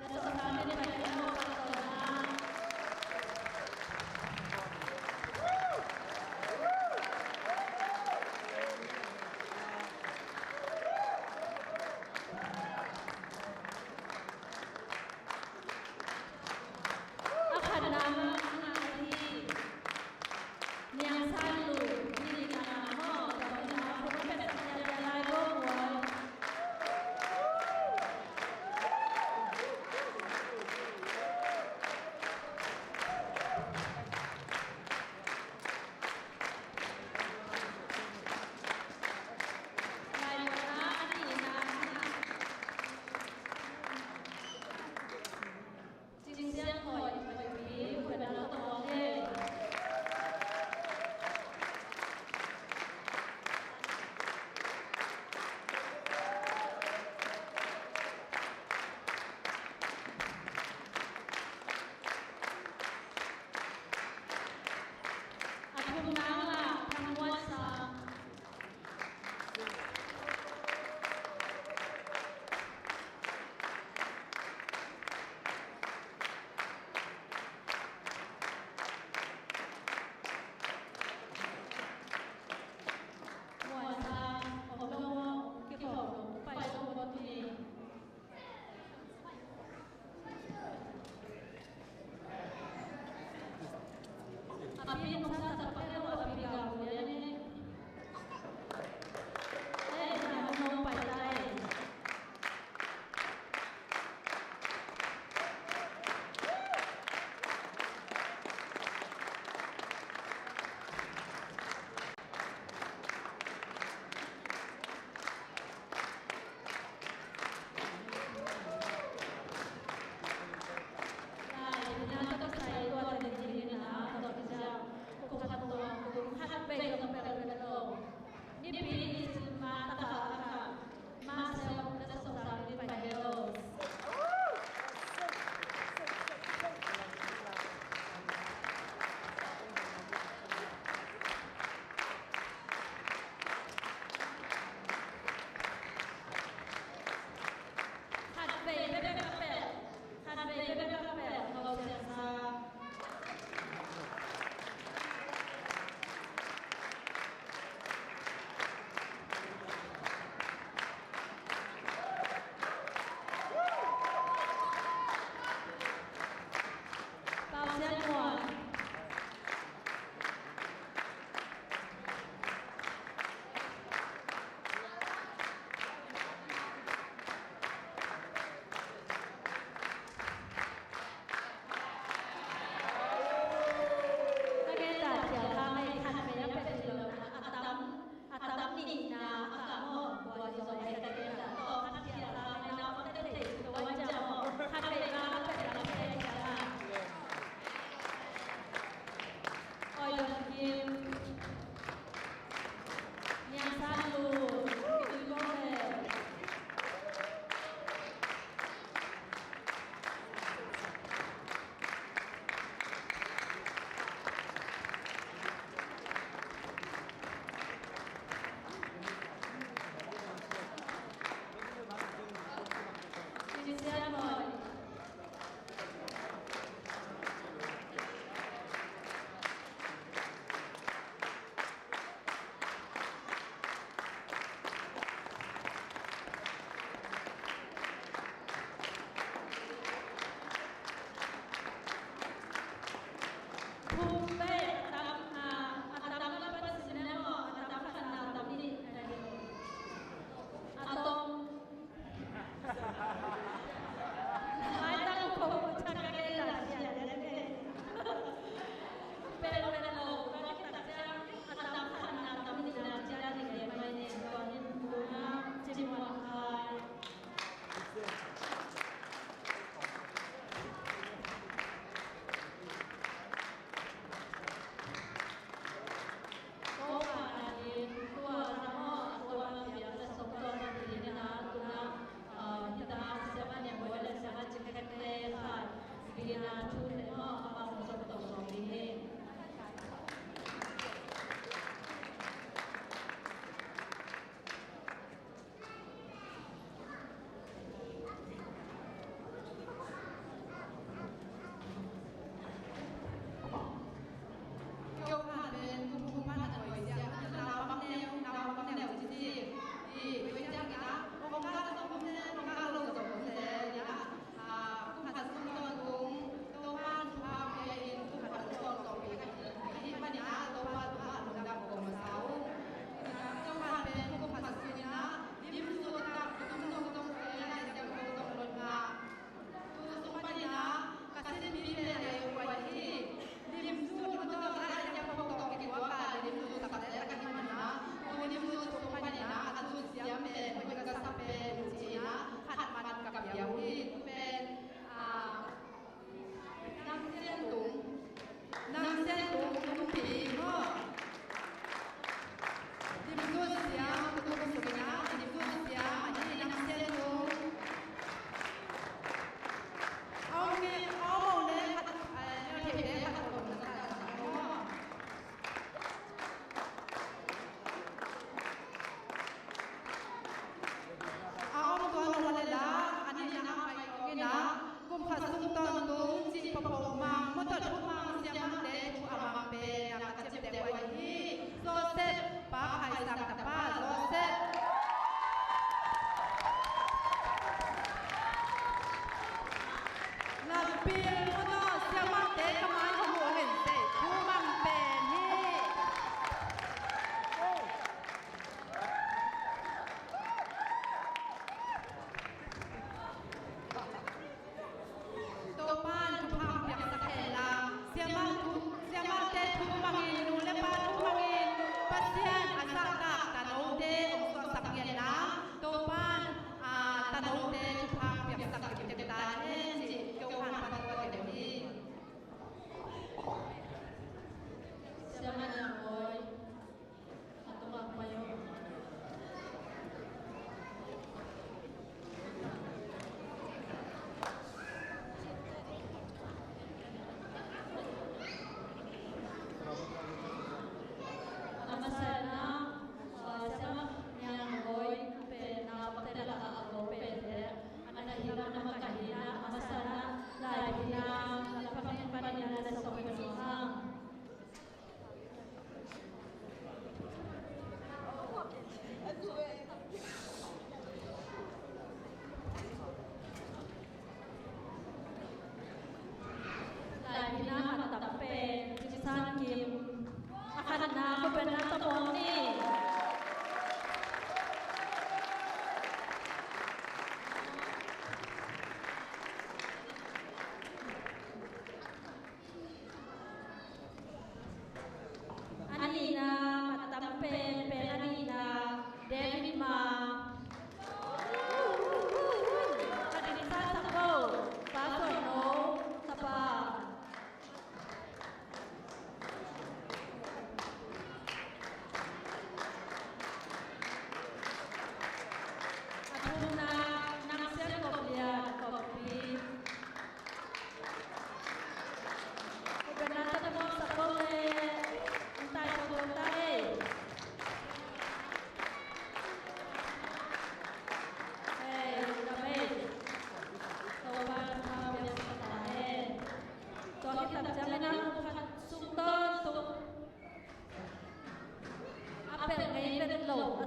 Letsong tangin pai in ah, a khatna mah a ngai hi. Niang San Lu, nihna maw, tua nihna, kum a pet sak nihna, Lai Go Mual. A thumna ah Thang Muan Sang. Muan Sang, om lo maw, kikhawm lo, pai lo maw tuni. A pi nong sa sa pa khe lo, a pi ga bu ya ne. Eh, na nong pai tai.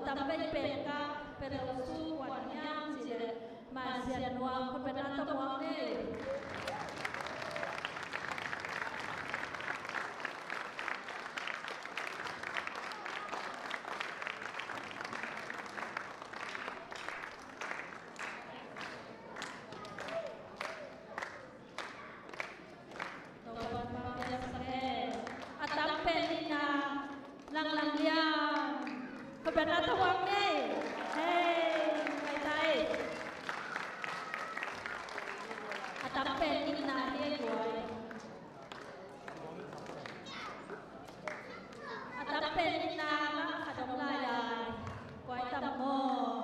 tam penpen ka, pen lo su kuan hiam cih leh, Maisian Nuam, khutbetna tawh muak ni. Topa'n thupha piaksak hen. A tam pen nihna, Langlang Lian. Khutbetna tawh muak ni. Hei, pai tai. A tam pen nihna hi ei guai. A tam pen nihna, a dong lai lai. Guai tam maw.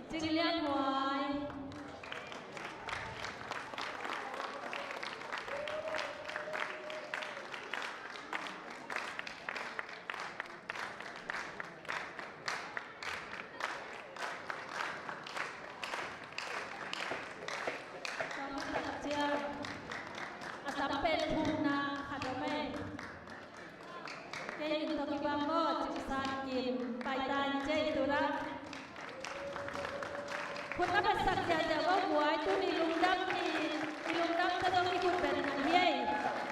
Cing Lian Huai. A tam pen thumna, a dong mai. Kei min tawh kibang maw, Cing San Kim, pai ta in cei tu la. Khut na betsak ziahziah maw guai, tuni lungdam ni, i lungdam ta dong i khut bet na hi ei.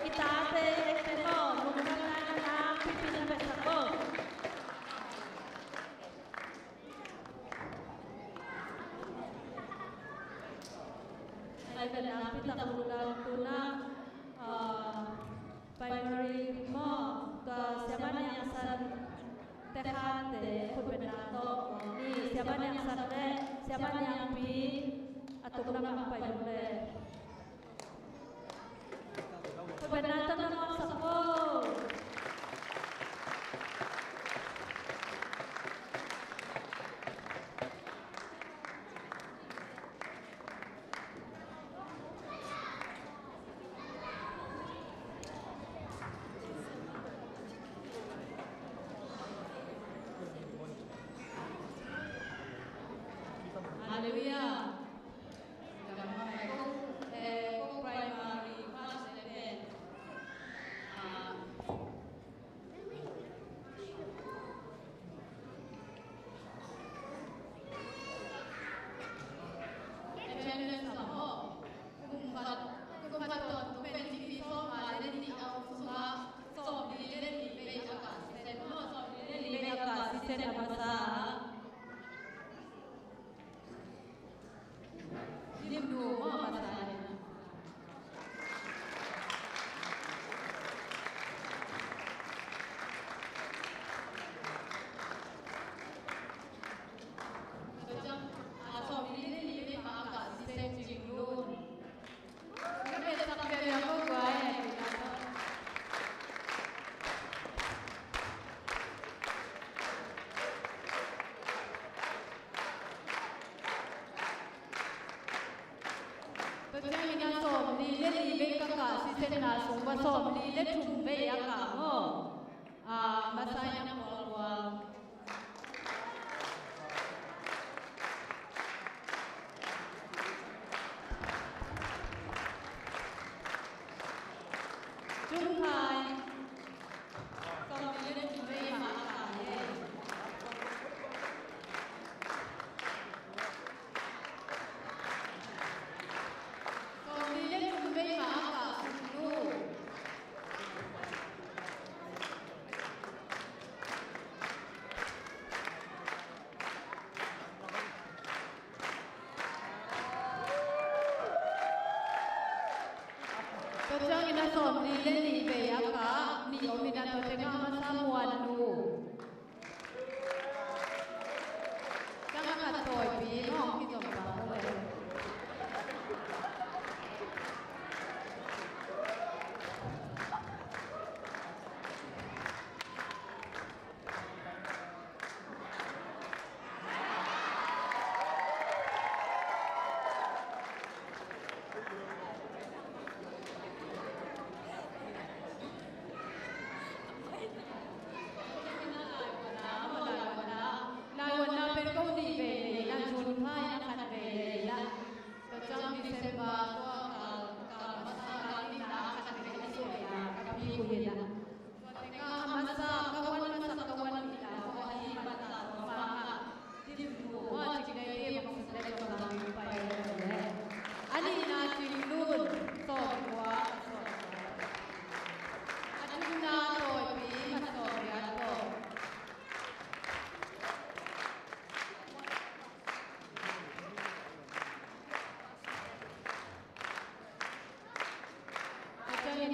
I tate, ekte maw, lungdam na na na, pipi na betsak maw. Ai, ka na pi tak lungdam tu na, ah, Primary maw, tua Siamah Niang San te khante khutbetna tawh muak ni, Siamah Niang San le Siamah Niang Pi a tung lamah pai ding le. Khutbetna tawh na muak sak maw. Halleluiah. Kong, eh, kong primary class eleven. Ah, Attendance a maw. Kum khat, kum khat tawntung pen G P sawm nga le nih a om sungah sawmli le nih vei a kah sisen maw, sawmli le nih vei a kah sisen a masa. Limnu maw a masa hi. Tua ciang, a, sawmli le nih vei mah a kah sisen Cing Lun. Ka bet sak pian liang ko guai. Tua ciangin a sawmli le li vei ka kah sisenna sung va sawmli le thum vei a kah maw. A, masa in a kualkual. Tung Khai. Sawmli le thum vei mah a kah hi. Sawmli le thum vei mah a kah Sung Lu. Tua ciangin a sawmli le nih vei a kah nih om in a, tua teng a masa Muan Nu. Ciang a khat Tawipi, nong kizom pa ko le. Laivuanna pen ko nih vei nei la, June kha in a khat vei nei la. Tua ciang December tua kal, kal masa kal nihna a khat vei a suai a, ka pi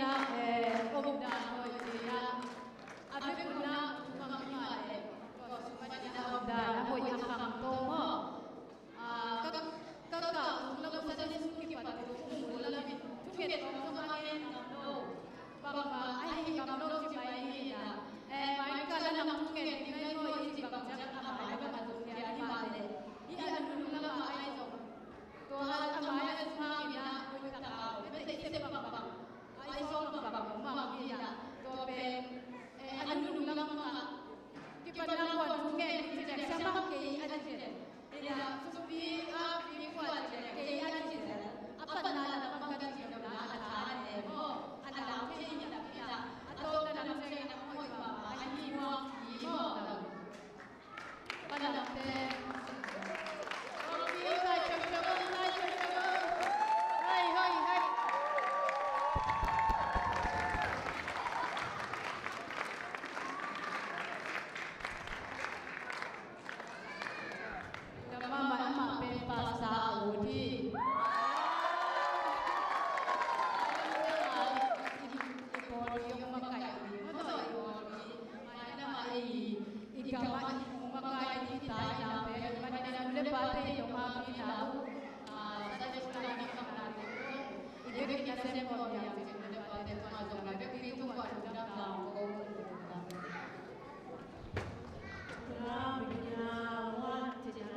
Eh, omdan hoih ci-in ah, a vekun ah, tu bang i mah leh, tua sung panin ah omdan a hoih a khangto maw? Ah, ka, ka, ka, tung lam Sunday school kipat tu, tung lam in, thunget kong zong a ngen ngam lo. Bangmah a hi ngam lo ci mai ni in ah. Eh, mai ka la nang thunget ding nai maw i ci bang ciang a mai bang a zong dia i mah leh. I a nunung lam ah ai zong. Tua a mai a zong hangin ah, hoih tak a, mete i sep bang bang. Ai zong bang bang, bang hi a, tua pen, eh, a nunung lam bang a. Kipan a kuan thu ngen, ci ciang siamah kei a ci ciang. Ina, sumpi a, pi kuan ci ciang, kei a ci ciang. A patna lam bang ka ci ciang, a tha a ne maw, a lau thei hi lam hi a, a tawpna lam ciang, a hoih bang a, a hi maw, hi maw, lam. I gam ah i hong makai i ta i na pen, i manina nu le pate i hong makai i na uh, ah, Sunday school ah i hong makai i na uh, i gam i nasem khawm i a, i nu le pate khawm a zong lai bek i tung khawm i tung dam na uh. Tua, bigina, wan, tina.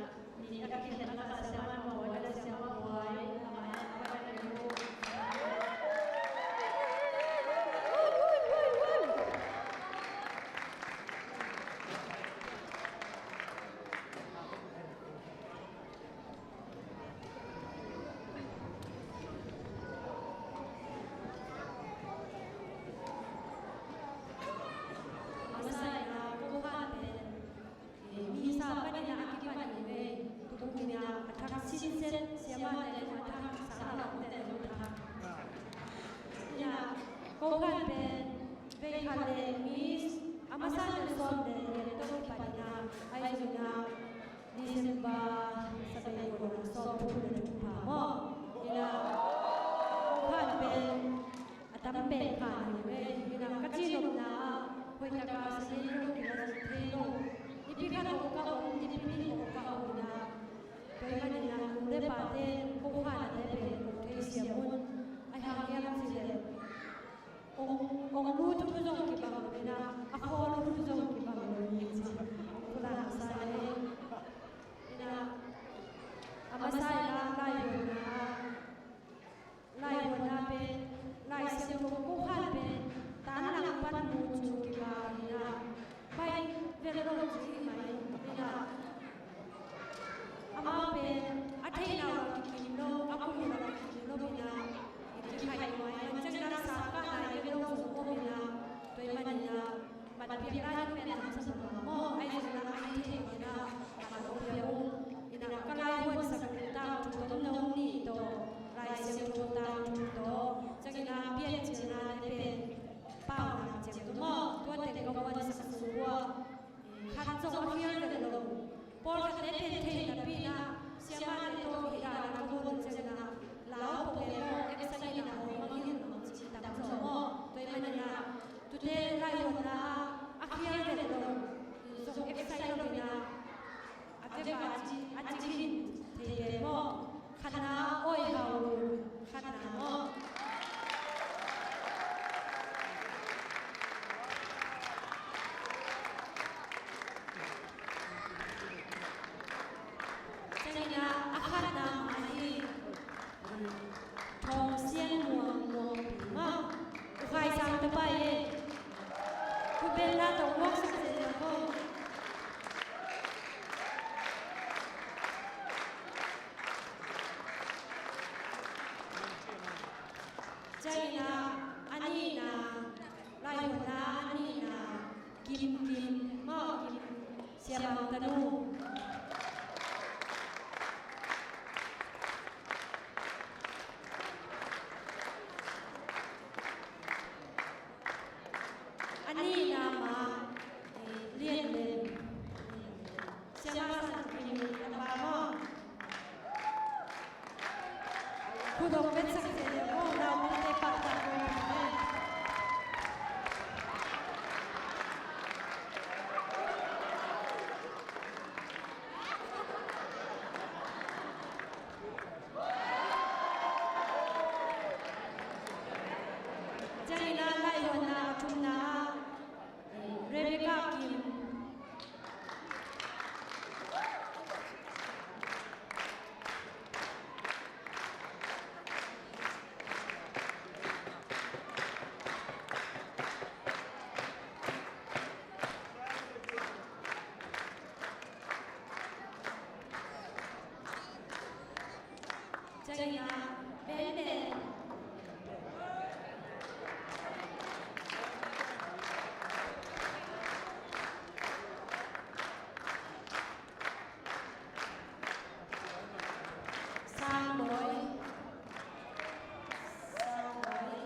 Masa in ah, ko khan pen, eh, misa panin ah a kipan hi ve. Tukum in ah a thak sinsen, siamahte zong a thak, sanglamte zong a thak. In ah, ko khan pen, vei khat le mi a masa le sawm le giat tawh kipan in ah, ahi zongin ah, December, Sabe kuan, sawm thum le thum pha maw. In ah, ko khan pen, a tam pen khan hi ve. In ah, ka cihnopna ah, hoih taka sa ding lo, kila thei lo. Nipi khat hong ka om, nipi nih hong ka om in ah. Tua ahih manin ah, nu le pate, ko khan a te pen, ko theisiam un. Ahi hang hiam cih leh, ong, ong lut hun zong kibang lo in ah, a khawl hun zong kibang lo hi ci. Kula sa e. In ah, a masa in ah, laivuanna, laivuanna pen, Lai Siangtho ko khan pen, tan lang pan mu cu kibang in ah, pai vel lo ci mai in ah, amah pen, a theihna uh a kikim lo, a kum uh a kikim lo in ah, i kikhaih mai, man ciang in ah sa kah nai vel lo zong om in ah, tua ahih manin ah, Matpiak lai pen a hamsa mahmah maw, ahi zongin ah a hi thei in ah, a lo pia ung. In ah ka laivuansak tangthu tomno nih tawh, Lai Siangtho tangthu tawh, ciangin ah Piancilna te pen, Paunak ciang tawh maw, tua teng ka vuansak sung ua, khat zong a khial vet lo. Pawlkhatte pen thei napi in ah, siamahte tawh hih dan a ka bawl ciangin ah, lau pawh pen maw, exam in ah hong mangngilh mah ci tam zaw maw. Tua ahih manin ah, tute laivuanna ah a khial vet lo, zong exam lo in ah, a vek a ci, a ci khin thei pen maw. Khatna, oi hau, khatna maw. Ciangin ah a khatna mah hi, Thawng Sian Muang Muang Pi maw. U Khai Sang tapa e. Khutbetna tawh muak sak zel ko. Ciangin ah a nihna, laivuanna a nihna, Kim Kim maw, Kim, Siamang tanu. A nihna mah, eh, Lian Lem. Siamah San Kim, tapa maw. Khut hong vetsak zel leh maw, naupangte pahtak ko. Sang Bawi. Sang Bawi.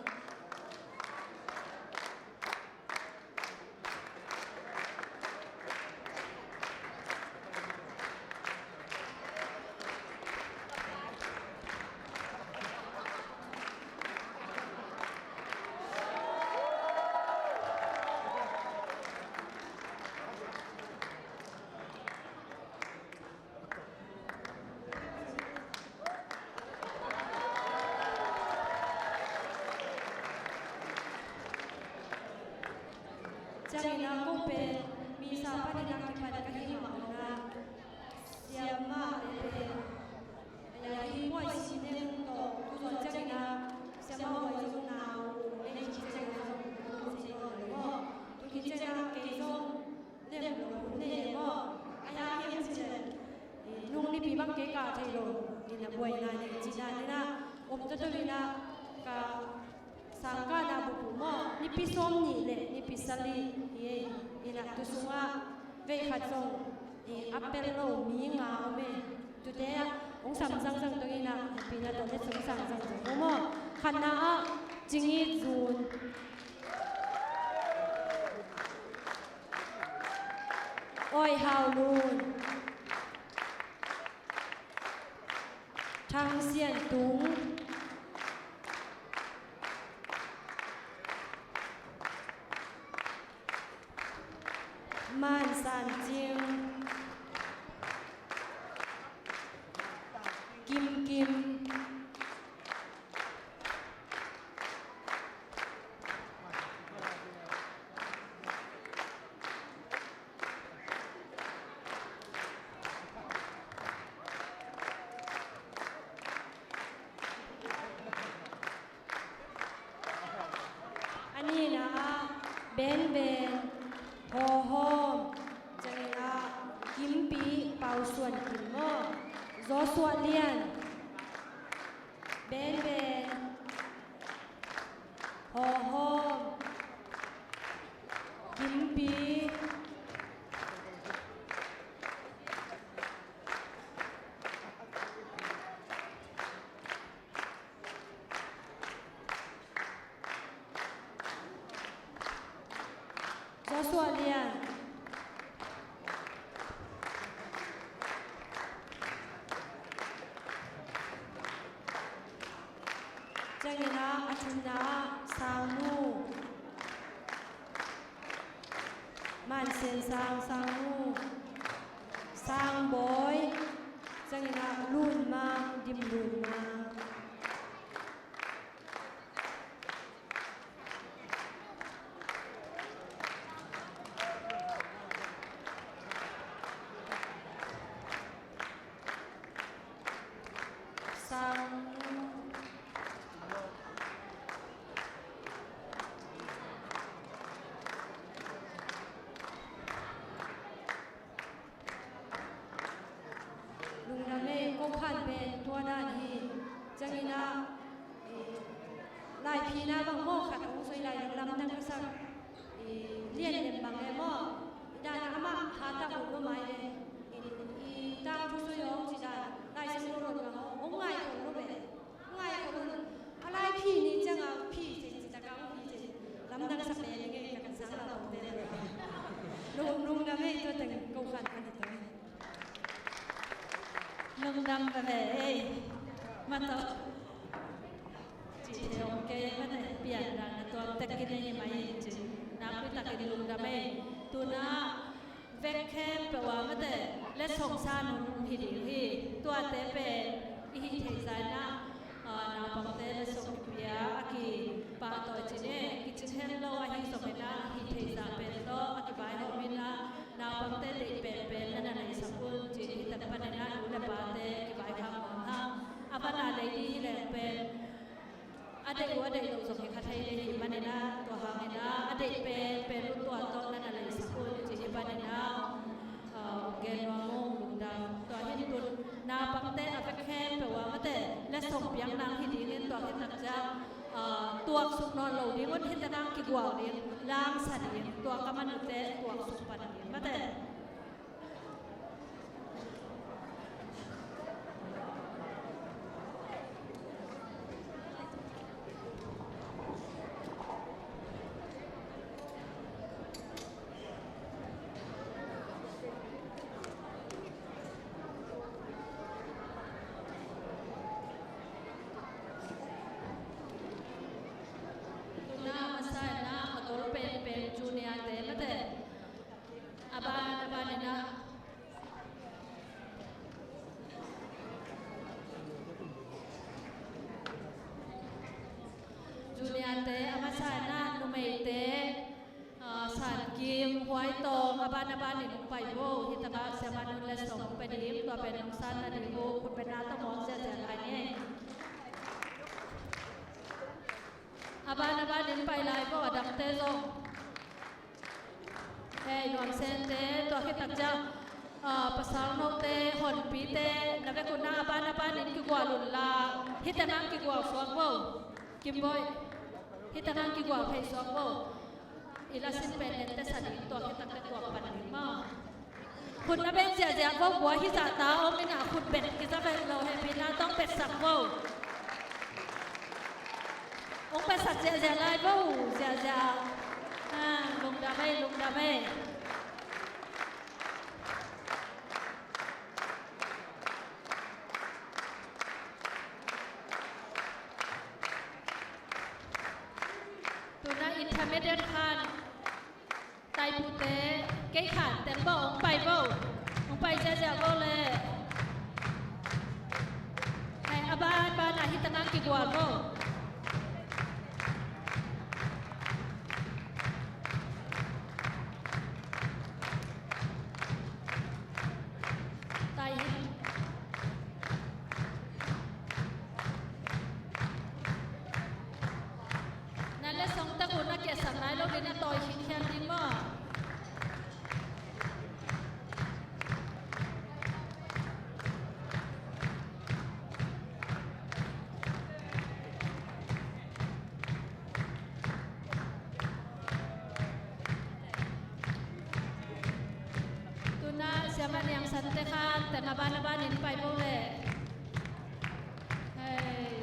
Ciangin a ko pen misa panin a kipan ka hih mah bangin a siamahte pen, a, hih Bawi Sinem tawh tu zaw ciangin a siamah Bawi Zong nau lei khit ciangin a zong tu khit ciangin a maw, tu khit ciangin a kei zong lem lo hun nei e maw. A hia hiam cih leh, nung nipi bang kei kah thei lo, ina buaina nei cih dan ina om toto ina ka sangkahna bup uh maw, nipi sawmnih le nipi sali hi e. Ina tu sungah vei khat zong a pel lo mi nga om e. Tute ah hong sam zangzang tong ina hehpihna tawh letsong sang zangzang uh maw. Khatna ah Cingit Zun. Oi Hau Lun. Thang Sian Tung. Man San Cing. Kim Kim. A nihna ah Ben Ben, Haw Hawm, ciangin ah Kimpi, Pau Suan Kim maw, Joshua Lian, Ben Ben, Haw Hawm, Kimpi. Joshua Lian. Ciangin ah a thumna ah Sang Nu. Man Sian Sang, Sang Nu. Sang Bawi. Ciangin ah Lun Mang, Dim Lun Mang. Sang. Lungdam ei, ko khan pen tua dan hi. Ciangin ah, eh, laiphina bang maw khat hong soi lai, lamdang ka sak, eh, Lian Lem bang e maw. I dan ah amah ha tak uh lo mai e. I, i tangthu soi hong ci dan, Lai Siangtho ruat bang hong ngai khol lo e. Ngai khol un. A lai phi ni ciang a phi cin ci tak a hong phi cin. Lamdang sa pen i ngei ka kan sang la pawng te. Lung, lungdam ei, tua teng ko khan ka ni tua. Lungdam ka ve ei. Ma tawh. Ci thei hong kei mate pian dan a tuam tek ki nei hi mai cin. Nakpi takin lungdam ei. Tuna Vek khempeuh ah mate letsong sa nung hi ding hi. Tuate pen i hih theih zah in ah, ah, naupangte letsong kipia a kipahtawi cin e, kicin het lo ahi zongin ah hih theih zah pen tawh a kivaihawm in ah naupangte deih penpen na na neihsak un ci-in hih tak panin ah nu le pate kivaihawm hang. A van a deih ding hi leng pen a deih uh a deih loh zong hi kha thei ding hi manin ah, tua hangin ah a deih pen pen uh tua tawh na na neihsak un ci hi manin ah, ah, gen nuam ung, lungdam. Tua hi tun naupangte a vek khempeuh ah mate letsong song piak nang hi dingin, tua khit tak ciang, ah, tuaksuk nawn lo ding un, hih teng hang kigual ding, langsa ding, tua ka man uh teh tuaksuk pan ding mate. Tuna masa in ah a gol penpen junior te mate. A ban a ban in ah junior te a masa in ah numeite, ah, Sankim, Huaitawng, a ban a ban in hong pai vo. Hih takah Siamah Nun Let Song hong pia ding, tua pen hong sanna ding uh khutbetna tawh mawk ziahziah lai ni. A ban a ban in pai lai vo, a dangte zong. Hei, nuam sente, tua khit tak ciang, ah, pasal note, honpite, na vekun ah a ban a ban in kigual un la, hih teng hang kigual suak vo. Kimboy, hih teng hang kigual phei suak vo. I la sin pen en te sa ding, tua khit tak te tua pan ding maw. Khut na beng ziahziah vo, bua hi zah ta om in ah khut beng kiza vet lo, hehpihna tawh betsak vo. Hong betsak ziahziah lai vo, ziahziah. Ah, lungdam ei, lungdam ei. Tuna intermediate khan, Taipute, kei khan teng vo, hong pai vo. Hong pai ziahziah vo le. Hei, a ban ban ah hih teng hang kigual vo. Tai hi. Na letsong tak un a kiasak nai lo ding, na tawi khinkhian ding maw. Tuna Siamah Niang Sante khan teng a ban a ban in pai vo le. Hei.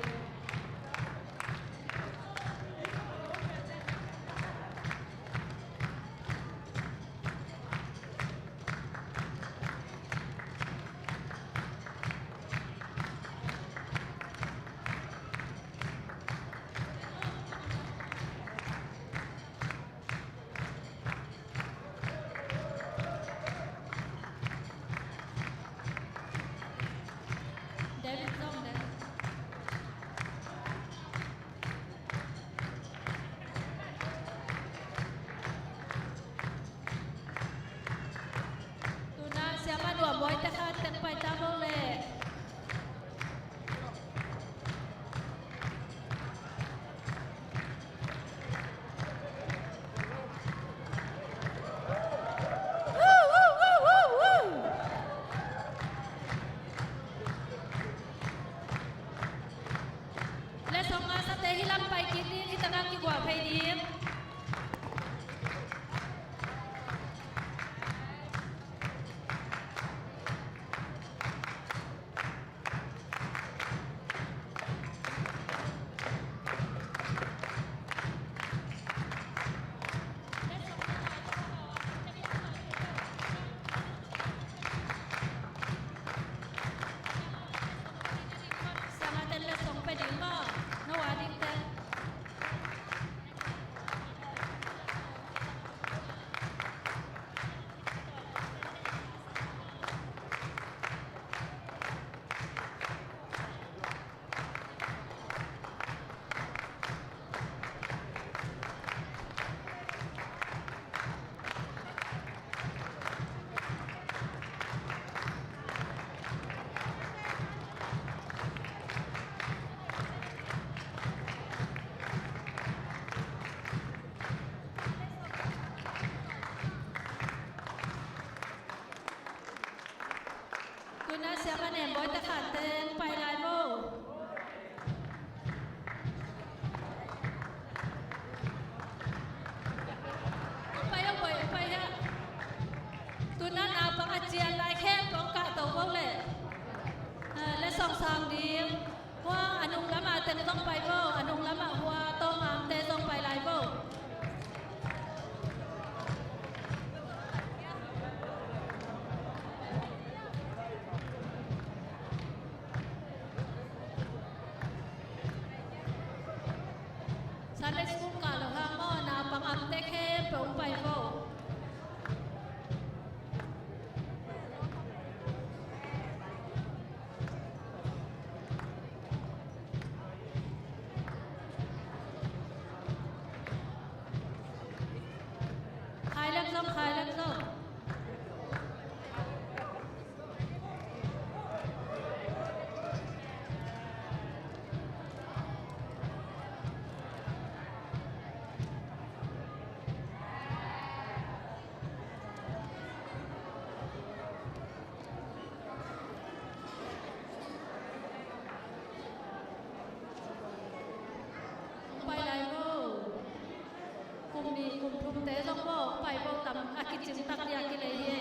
a kicing tak dia kilei hi.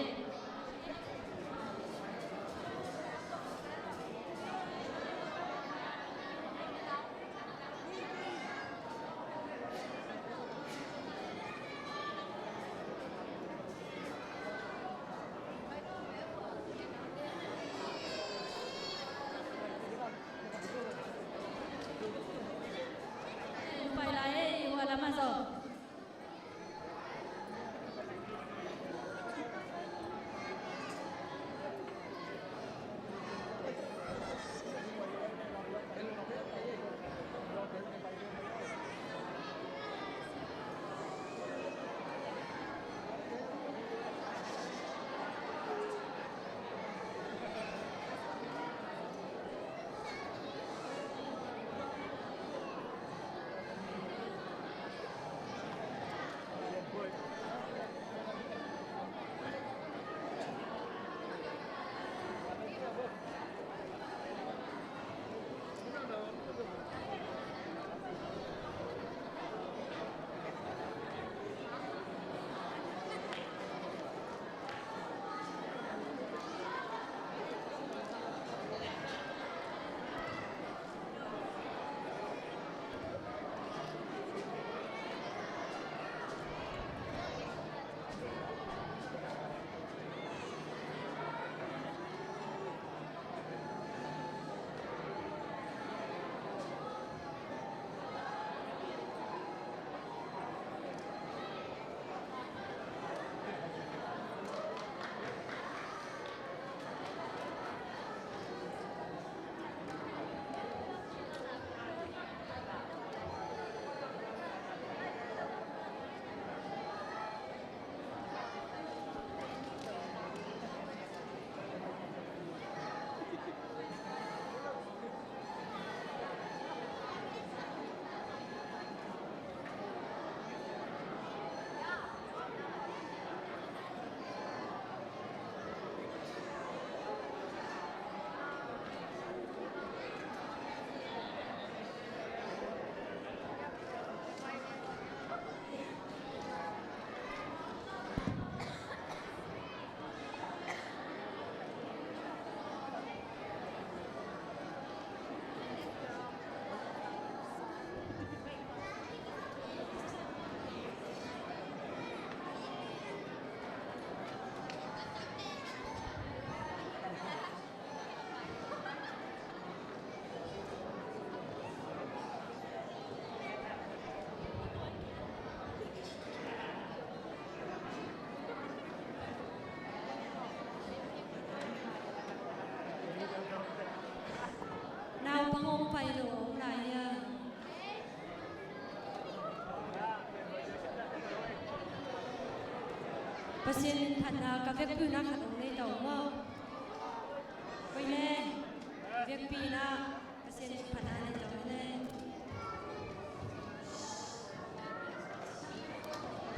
Pai lai ei, hua lamah zaw. Naupang hong pai lo om lai a. Pasian min phatna ka vekpi na khat hong nei ta maw? Koi le vekpi na Pasian min phatna nei ta maw le?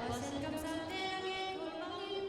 Pasian kamsangte a ngen khol bangin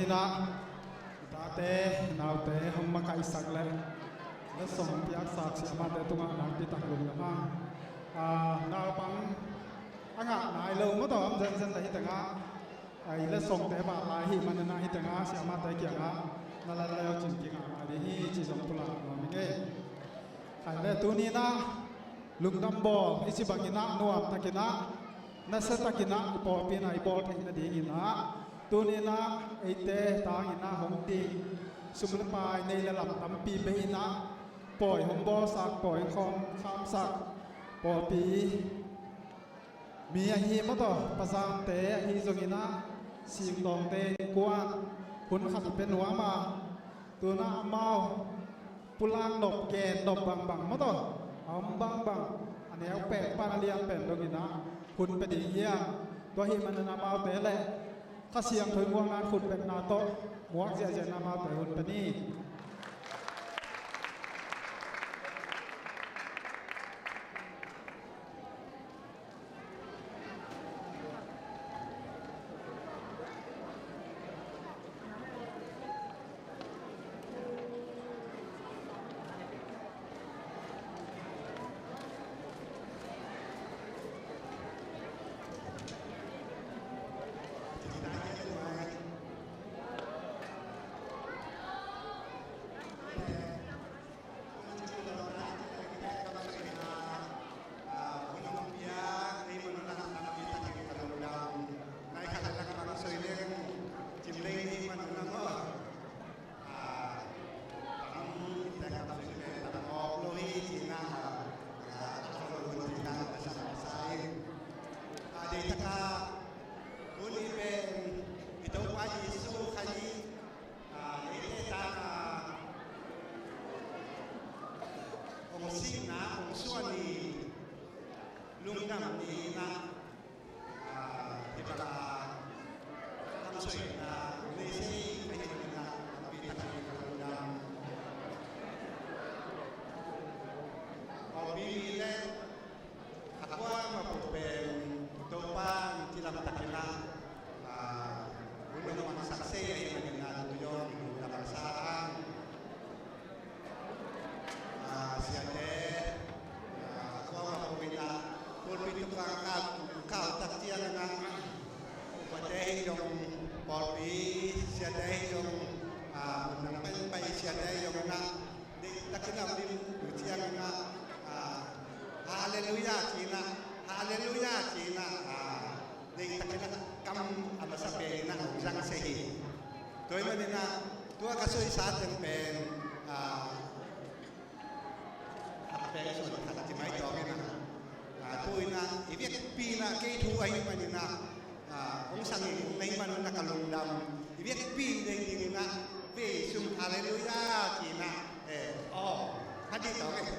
Tate, naute hong makaihsak le letsong piaksak siamahte tungah nakpi tak lungdam hang. Ah, naupang a ngah nai lo maw tawh, om zenzen le hi tengah, ah, i letsongte pah lai hi manin ah hi tengah siamahte kiangah na lat lai uh cin kingah nai ding hi ci zong pulak nuam ing ei. Khai le tuni-in ah lungdam bawl i ci bangin ah nuam takin ah nasia takin ah i pawlpi in ah i bawl theih nadingin ah tuni-in ah eite tangin ah hong ding sum le pai nei le lam tampi bei in ah pawi hong bawlsak, pawi hong khawm khamsak pawlpi mi ahi maw tawh, pazamte ahi zongin ah singtawngte innkuan hun khat i pia nuam a, tu-in ah amau pulak nop, gen nop bangbang maw tawh, a om bangbang, a neu pen pan a lian pen dongin ah hun pia ding hi a, tua ahih manin amaute le Kha Siangtho i muanna, khut betna tawh muak ziahziahna amaute hun pia ni. Hong sikna hong suah ni, lungdam ni na, ah, hi bang a, hong suah na, lei sei ka hi na, pi tak ni ka lungdam. Aw, pi le, a kuamah peuh pen Topa'n cilam takin ah, ah, hun hong mangsak sei ahih manin ah, tu zong lungdam sa hang. Ah, siate, ah, a kuamah peuh in ah, pulpit tungah kal, kal tak ciangin ah, upate hi zong, pawlpi siate hi zong, ah, mun dang pai, pai siate hi zong in ah, deih takin a lim uh ciangin ah, ah, Halleluiah ci-in ah, Halleluiah ci-in ah, ah, deih takin a kam a masa pen in ah hong zang se hi. Tua ahih manin ah, tua ka suaisa teng pen, ah, a peng suan khat ci mai tawh in ah, ah, tu in ah, i vekpi in ah, kei thu ahih manin ah, ah, hong sang in, hong nei man un ah ka lungdam. I vekpi deih dingin ah, vei sum Halleluiah ci-in ah, eh, aw, khat dih tawh, eh.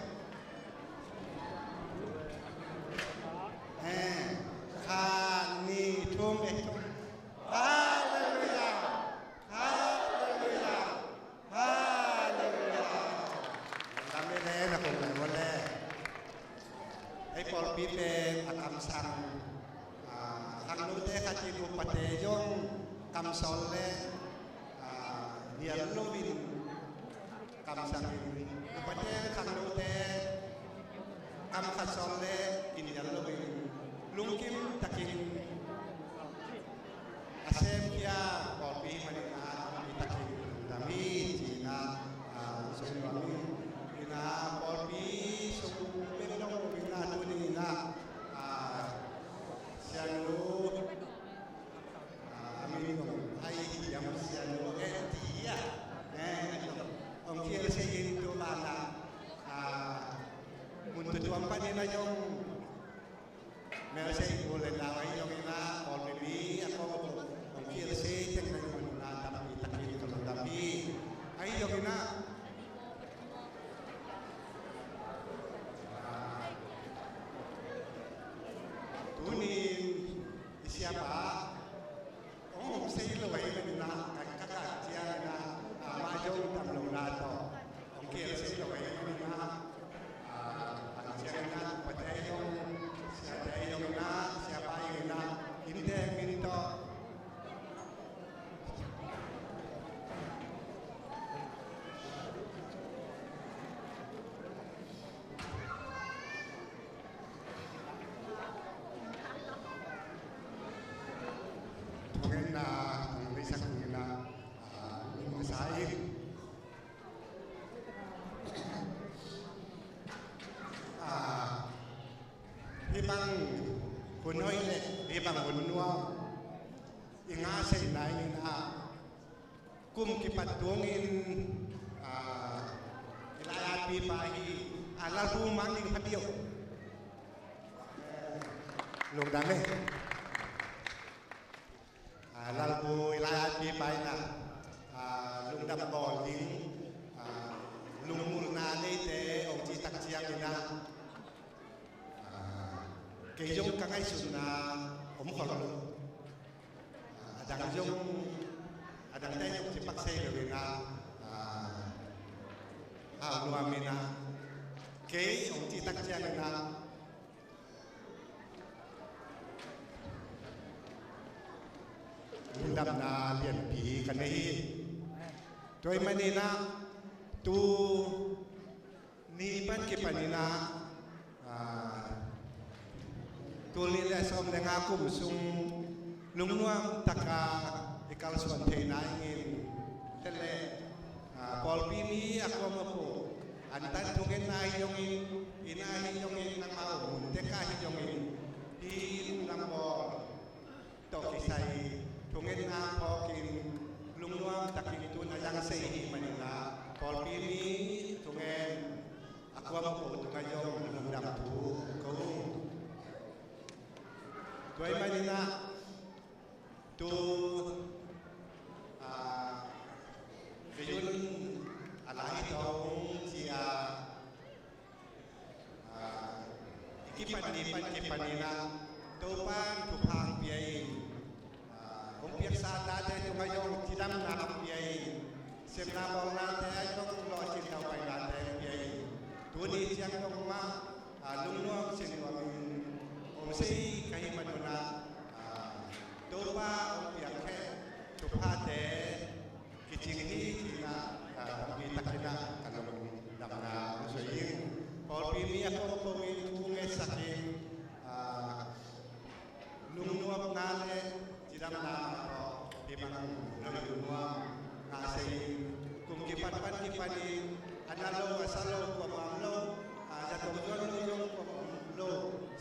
Eh, khat, nih, thum, eh, thum. Halleluiah! Halleluiah! Halleluiah! Lam le le, na kong lai le. Ei pawlpi pen a kamsang, ah, khangnote khat in upate zong kamsawl le, ah, nial loin kamsang in, upate khangnote kam khat sawl le i nial loin lungkim takin a semkhia pawlpi manin ah tampi takin lungdam hi ci-in ah, ah, sung nuam in, in ah pawlpi sung bek lo in ah tuni in ah, ah, sianu, ah, a min zong ai hiam, sianu en ti hi a, eh, hong khial se in tu banah, ah, mun tuamtuam panin a zong Mel sei u le nau ahi zongin ah, pawlpi mi a kong hong kial sei teng na mun na tampi takin ka lungdam hi. Ahi zongin ah, Hun hoih le hih bang hun nuam i ngah seihna in ah, kum kipat tungin, ah, i lai-atpipa hi, ah, Lalpu mang ding pha peuh. Lungdam e. Ah, Lalpu i lai-atpipa in ah, ah, lungdam bawl ding, ah, lungmuanna neite hong cih tak ciangin ah, ah, kei zong ka ngaihsutna om khol lo. Ah, a dang zong, a dangte zong ci pak sei lo in ah, ah, hau nuam in ah, kei hong cih tak ciangin ah, lungdamna lianpi ka nei hi. Tua ahih manin ah, tu ni pan kipanin ah, ah, tul nih le sawm le nga kum sung lungnuam takin i kalsuan theihna ing in, tua leh, ah, pawlpi mi a kuamah peuh, antan thungetna hi zongin, inn ah hi zongin, nangmah om mun tek ah hi zongin, hih lungdam bawl tawh kisai thungetna phawkin lungnuam takin tun a zang sei i hih manin ah, pawlpi mi thungen a kuamah peuh tungah zong lungdam thu ko ung. Tua ahih manin ah, tu, ah, kei un a lai tawh ung ci a, ah, i kipan ni pan kipanin ah, Topa'n thupha hong pia in, ah, hong piaksa tate tungah zong cidamna hong pia in, sepna bawlnate ah zong lawhcin daupainate hong pia in, tuni ciang dong mah, ah, lungnuam sinuam in om sei ka hih manun ah, ah, Topa hong piak khempeuh thuphate kicing hi ci-in ah, ah, tampi takin ah ka lungdamna hong zui ing. Pawlpi mi a kuamah peuh in thu ngetsak in, ah, lungnuamna le cidamna tawh hih bang lungnuam ngah sei in, kum kipat pan kipanin a na lo a sa lo kuamah om lo, a zatong zuan lo zong kuamah om lo,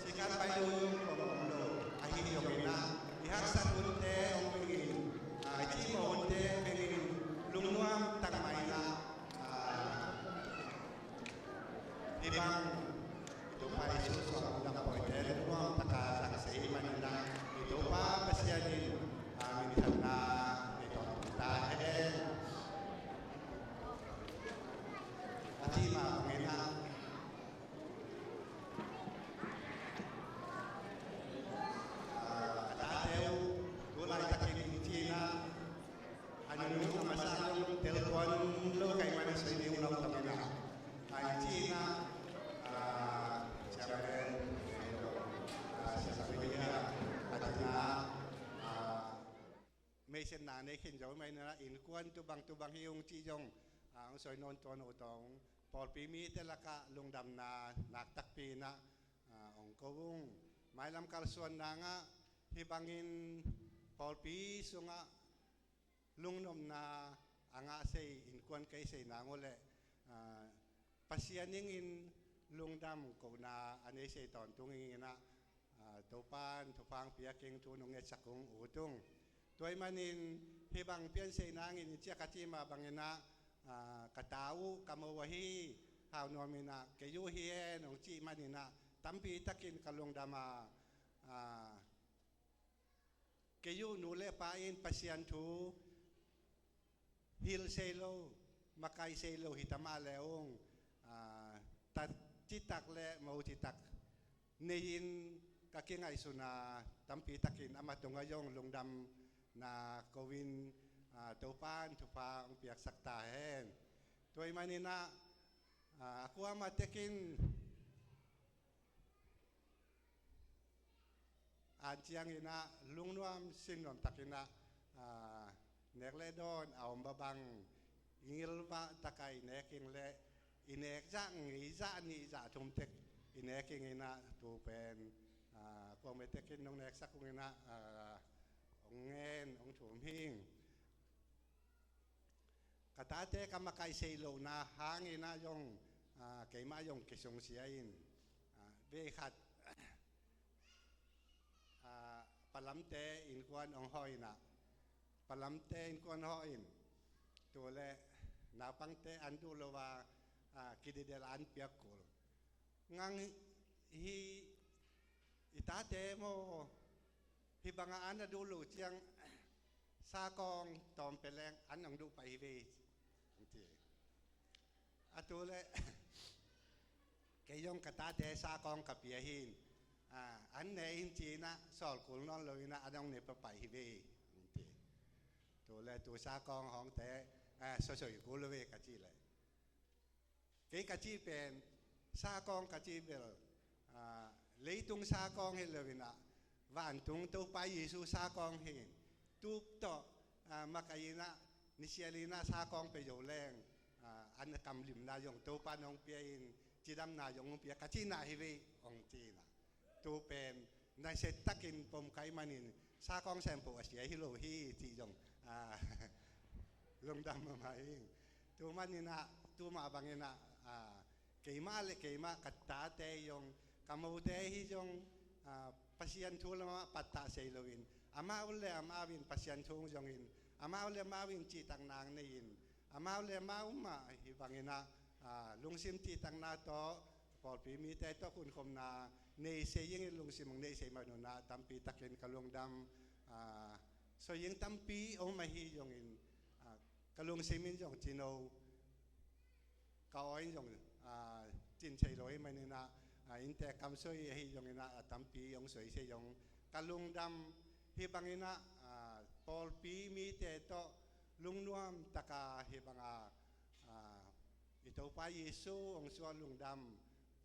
sikan pai lo zong kuamah om lo. Ahi zongin ah, i haksat hunte hong beng in, a, i cimawh hunte hong beng in, lungnuam tak mah in ah, a, hih bang i Topa Jesu suang lungdam pawite lungnuam takin zang sei i hih manin ah, i Topa Pasian in, a, minthanna nei tawntung ta hen. A cih mah bangin ah, a, a tate uh tu laitakin inn ci-in ah, a nunung a masa zong tel tuan lo ka hih manin soi ding uh lautawm in ah, a, inn ci-in ah, a, chairman, a, secretary, a, a ding ah, a, meisenna nei khin zo mah in ah, innkuan tu bang tu bang hi ung cih zong, a, hong soi nawn tuan uh tawh, pawlpi mite lakah lungdamna nak takpi in ah, a, hong ko ung. Mailam kalsuanna ah hih bangin pawlpi sungah lungnopna a ngah sei innkuan kei sei nang uh leh, a, Pasian ing in lungdam kohna a nei sei tawntung ing in ah, a, Topa'n thupha hong piak ing, thu nong ngetsak ung, ut ung. Tua ahih manin hih bang piansei nang in, in ciak a cih mah bangin ah, a, ka ta uh ka mo uh ahi, hau nuam in ah, kei uh hi hen hong cih manin ah, tampi takin ka lungdam a, a, kei uh nu le pa in Pasian thu hilh sei lo, makaih sei lo hi ta mah leh ung, a, ta citak le mo citak nei-in ka kingaihsun a, tampi takin amah tungah zong lungdamna ko in, a, Topa'n thupha hong piaksak ta hen. Tua ahih manin ah, a, a kuamah tek in an ciangin ah lungnuam sinnuam takin ah, a, nek le dawn a om bangbang, ngilvah takin i nek ing leh, i nek zah, ngei zah, nih zah, thum tek i nek ing in ah, tu pen, a, kuamah tek in nong neksak ung in ah, a, hong ngen, hong thum hi ing. Ka tate ka makaih sei lohna hangin ah zong, a, keimah zong kisungsia in, a, vei khat, Palamte innkuan hong hawh in ah, Palamte innkuan hawh in, tu leh naupangte an duh lo a, a, kididel an piak kul. Ngang hi, i tate maw, hih bangah an a duh lo ciang, sakawng tawm pia leng an hong duh pai hi ve, hong ci. A tu leh kei zong ka tate sakawng ka pia hi in, a, an ne in ci in ah sawl kul nawn lo in ah an hong ne pia pai hi ve, hong ci. Tu leh tu sakawng hawngte, a, sosoi kul lo ve ka cih leh, kei ka cih pen, sakawng ka cih bel, a, leitung sakawng hi lo in ah, vantung Topa Jesu sakawng hi in, tup tawh, a, makaih in ah, nisial in ah sakawng pia zo leng, a, an kamlimna zong Topa in hong pia in, cidamna zong hong pia ka cihna hi ve, hong ci in ah. Tu pen nasia takin pom ka hih manin sakawng sempoh a sia hi lo hi cih zong, a, lungdam mahmah ing. Tu manin ah, tu mah bangin ah, a, keimah le keimah, ka tate zong, ka mote hi zong, a, Pasian thu lamah pattah sei lo in, amau le amau in Pasian thu hong zong in, amau le amau in cihtakna hong nei in, amau le amau mah hih bangin ah, a, lungsim cihtakna tawh, pawlpi mite tawh khunkhomna nei sei ing in, lungsim hong nei sei mah un ah tampi takin ka lungdam, a, soi ing. Tampi om ahi zongin, a, ka lungsim in zong cino, ka aw in zong, a, cin thei lo ahih manin ah, a, inntek kam soi ahi zongin ah, a, tampi hong soi sei zong ka lungdam. Hih bangin ah, a, pawlpi mite tawh lungnuam taka hih banga, a, i Topa Jesu hong suah lungdam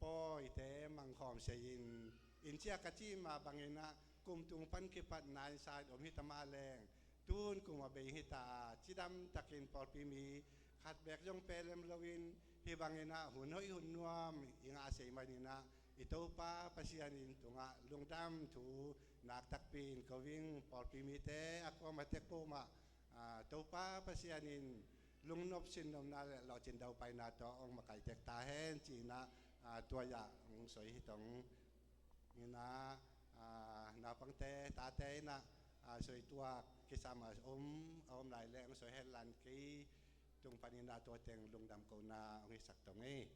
pawite mangkhawm sei in, in ciah ka cih mah bangin ah, kum tung pan kipatna in sa in om hi ta mah leng, tun kum a bei hi ta a, cidam takin pawlpi mi khat beek zong pelem lo in, hih bangin ah hun hoih hun nuam i ngah sei manin ah, i Topa Pasian in tungah lungdam thu nak takpi in ko ing. Pawlpi mite a kuamah tek peuhmah, a, Topa Pasian in lungnop sinnopna le lawhcin daupaina tawh hong makaih tek ta hen ci in ah, a, tua ah hong soi hi tong. In ah, a, naupangte, tate in ah, a, soi tuak kisam a om, a om lai leh hong soi hen la, kei tung panin ah tua teng lungdam kohna hong hisak tong ei.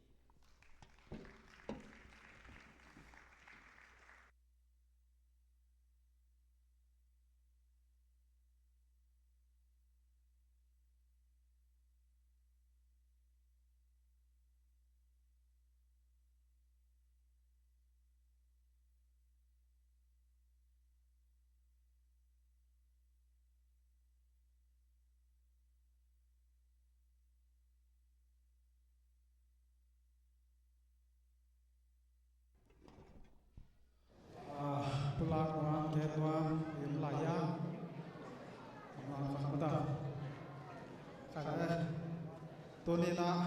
Ah, pulak nuam, gen nuam, in lai a. Nuam khak mata. Khak eh. Tuni in ah,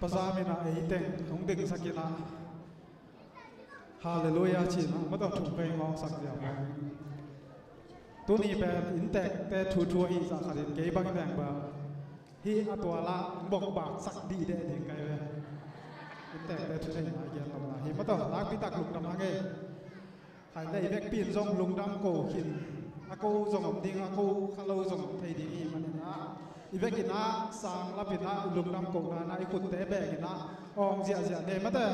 Pasian min ah ei teng hong dingsak in ah, Halleluiah ci in ah, mata thum vei ngawngsak ziau. Tuni pen inntekte thu thu ahi zah khat in kei bang in leng bang hih a tual ah bokbaksak dih deh ding ka hi ve. Inntekte thuneihna gen lawmna hi mah tawh nakpi tak lungdam hang ei. Khai leh i vekpi in zong lungdam ko khin, a ko zong om ding, a ko kha lo zong om thei ding hi manin ah, i vekin ah sang lap in ah lungdam kohna in ah i khutte beng in ah awng ziahziah ni mate.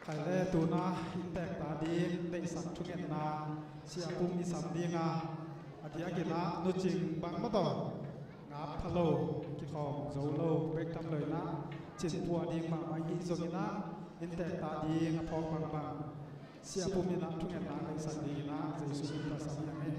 Khai leh tu in ah inntek ta ding deihsak thungetna Sia Pum i sam ding a, a diakin ah Nu Cing bang mah tawh ngap pha lo, kikhawm zo lo bek tham lo in ah, cin pua ding mahmah i hih zongin ah, inntek ta ding a phawk bangbang Sia Pum in ah thungetna deihsak dingin ah Jesu min tawh sam hi hang ei.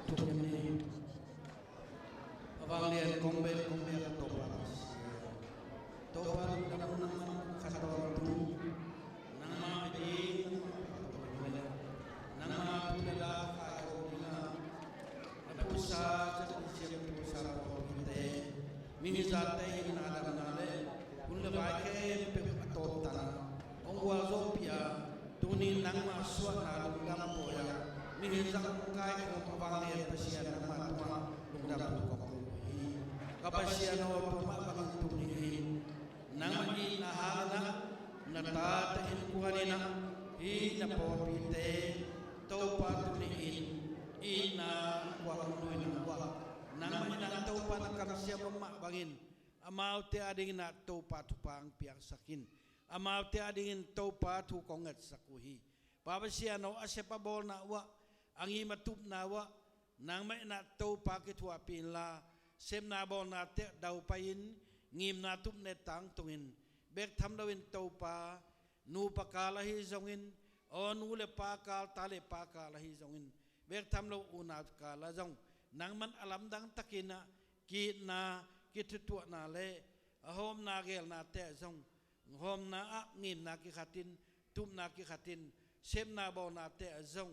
Thukhen ni. A vanglian kong bel kong bel a Topa. Topa lungdam nangmah khat tawh tu. Nangmah bek in nangmah tu le la kha ko ding a. Na thu Tuni nangmah suahna lungdam pawi-a mihing zang kaikhawm a vanglian Pasian nangmah tungah lungdam thu kong ko hi. Ka Pasian aw, tua mah bangin tuni in nangmah itna hangin ah na tate innkuan in ah hih na pawlpite Topa tuni in itna kuang lui nang uah nangmah in ah Topa na kamsiam om mah bangin amaute adingin ah Topa thupha ang piaksak in. Amaute adingin Topa thu kong ngetsak uh hi. Pa Pasian aw, a sep a bawlna uah, a ngim a tupna uah nangmah in ah Topa kithuahpih inla, sepna bawlnate ah daupai in, ngimna tupna tangtungin, bek tham loin Topa nupa kal ahi zongin, aw nu le pa kal, ta le pa kal ahi zongin, bek tham lo unau kal ah zong nangman a lamdang takin ah ki-itna, kithutuahna le a hawmna geelnate ah zong hawmna ah ngimna kikhatin, tupna kikhatin, sepna bawlnate ah zong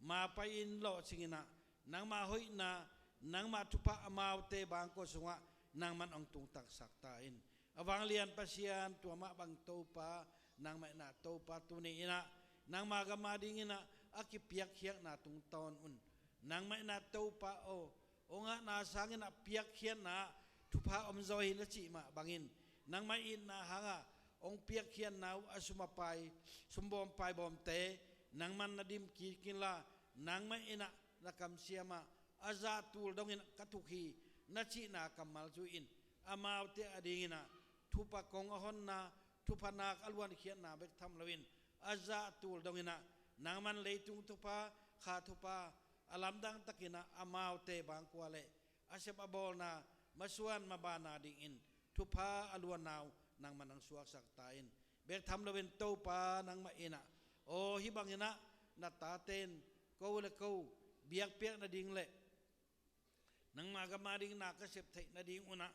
mapai in lawhcingin ah nangmah hoihna, nangmah thupha amaute bangkua sungah nangman hong tungtaksak ta in. A vanglian Pasian, tua mah bang Topa, nangmah in ah Topa tuni in ah nangma gam adingin ah a kipiakkhiatna tungtawn un. Nangmah in ah Topa aw, hong ngahna sangin ah piakkhiatna ah thupha om zaw hi na cih mah bangin, nangmah itna hanga hong piakkhiatna uh a sum a pai, sumbawm paibawmte nangman na dim kik inla, nangmah in ah na kamsiam ah a zah tul dongin ka thuk hi na cihna kammal zui in, amaute adingin ah thupha kong a honna, thupha nak a luankhiatna bek tham loin a zah tul dongin ah nangman leitung thupha, kha thupha a lamdang takin ah amaute bangkua le a sep a bawlna masuan maban adingin thupha a luanna uh nangman hong suaksak ta in. Bek tham loin Topa nangmah in ah, aw hih bangin ah na tate in ko le ko biakpiak nading le nangma gam ading na ka sep theih nading un ah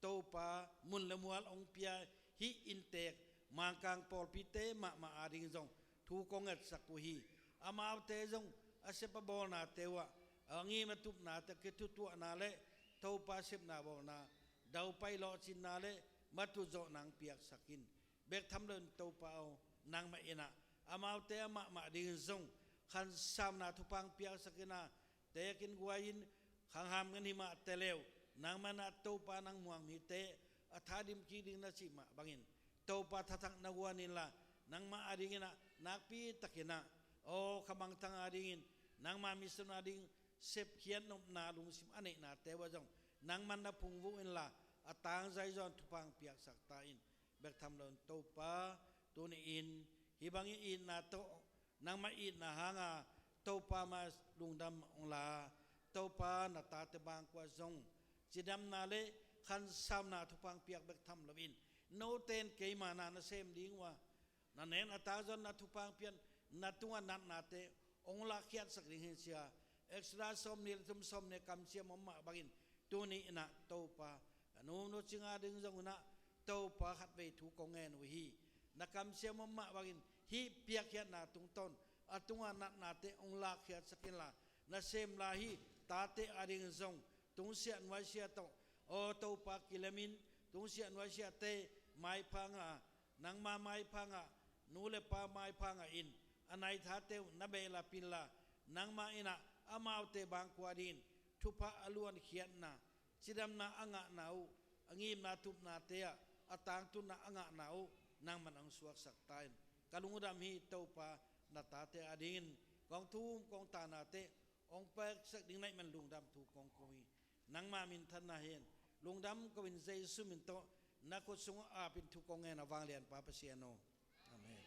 Topa mun le mual hong pia hih inntek Mangkang pawlpite mahmah ading zong thu kong ngetsak uh hi. Amaute zong a sep a bawlnate uah, a ngim a tupnate ah kithutuahna le Topa sepna bawlna, daupai lawhcinna le matut zawhna hong piaksak in. Bek tham loin Topa aw, nangmah in ah amaute a mahmah dingin zong khansamna thupha hong piaksak in ah, teekin guai in, khangham ngen himah teleu, nangmah in ah Topa nang muang mite a thadim kik ding na cih mah bangin Topa thathak na guan inla, nangmah adingin ah nakpi takin ah, aw kha mangthang adingin nangma mission ading sepkhiat nopna lungsim a neihnate uah zong nangman na phungvuh inla, a tangzai zawn thupha hong piaksak ta in. Bek tham loin Topa, tuni in hih bangin itna tawh, nangmah itna hanga Topa mah lungdam hong la, Topa na tate bangkua zong cidamna le khansamna thupha hong piak bek tham loin, note in keima na na sem ding uh a, na nek na tak zawn na thupha hong pian, na tungah natnate hong lakkhiatsak ding hi ci-a, Exodus sawmnih le thum sawmnih kamsiam om mah bangin, tuni in ah Topa, ka nu nu cing ading zong in ah Topa khatvei thu kong ngen uh hi. Na kamsiam om mah bangin hih piakkhiatna tungtawn a tungah natnate hong lakkhiatsak inla, na sem lai hih tate ading zong tungsiah nuaisiah tawh, aw Topa kilemin, tungsiah nuaisiahte maipha ngah, nangma maipha ngah, nu le pa maipha ngah in, a naithate uh na behlap inla, nangmah in ah amaute bangkua dingin thupha a luankhiatna, cidamna a ngahna uh, a ngimna tupnate ah a tangtunna a ngahna uh nangman hong suaksak ta in. Ka lungdam hi Topa, na tate adingin kong thum kong tanate hong piaksak ding na hih man lungdam thu kong ko hi. Nangma minthanna hen. Lungdam ko-in Jesu min tawh na khut sungah apin thu kong ngen a, vanglianpa Pasian aw. Amen.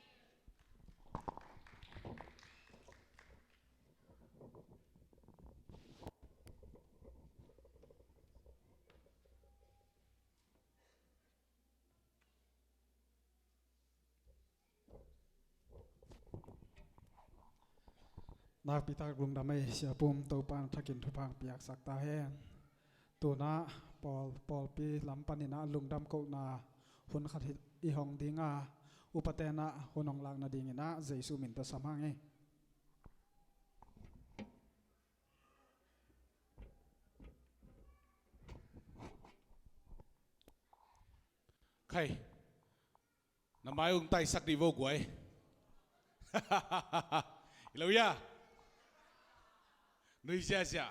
Nakpi tak lungdam ei, Sia Pum, Topa in thakin thupha hong piaksak ta hen. Tu-in ah pawl, pawlpi lam panin ah lungdam kohna hun khat hi, i hong ding a, upaten ah hun hong lak nadingin ah Jesu min tawh sam hang ei. Khai. Na mai ung taisak dih vo guai. Hi lo ia. Nui ziazia.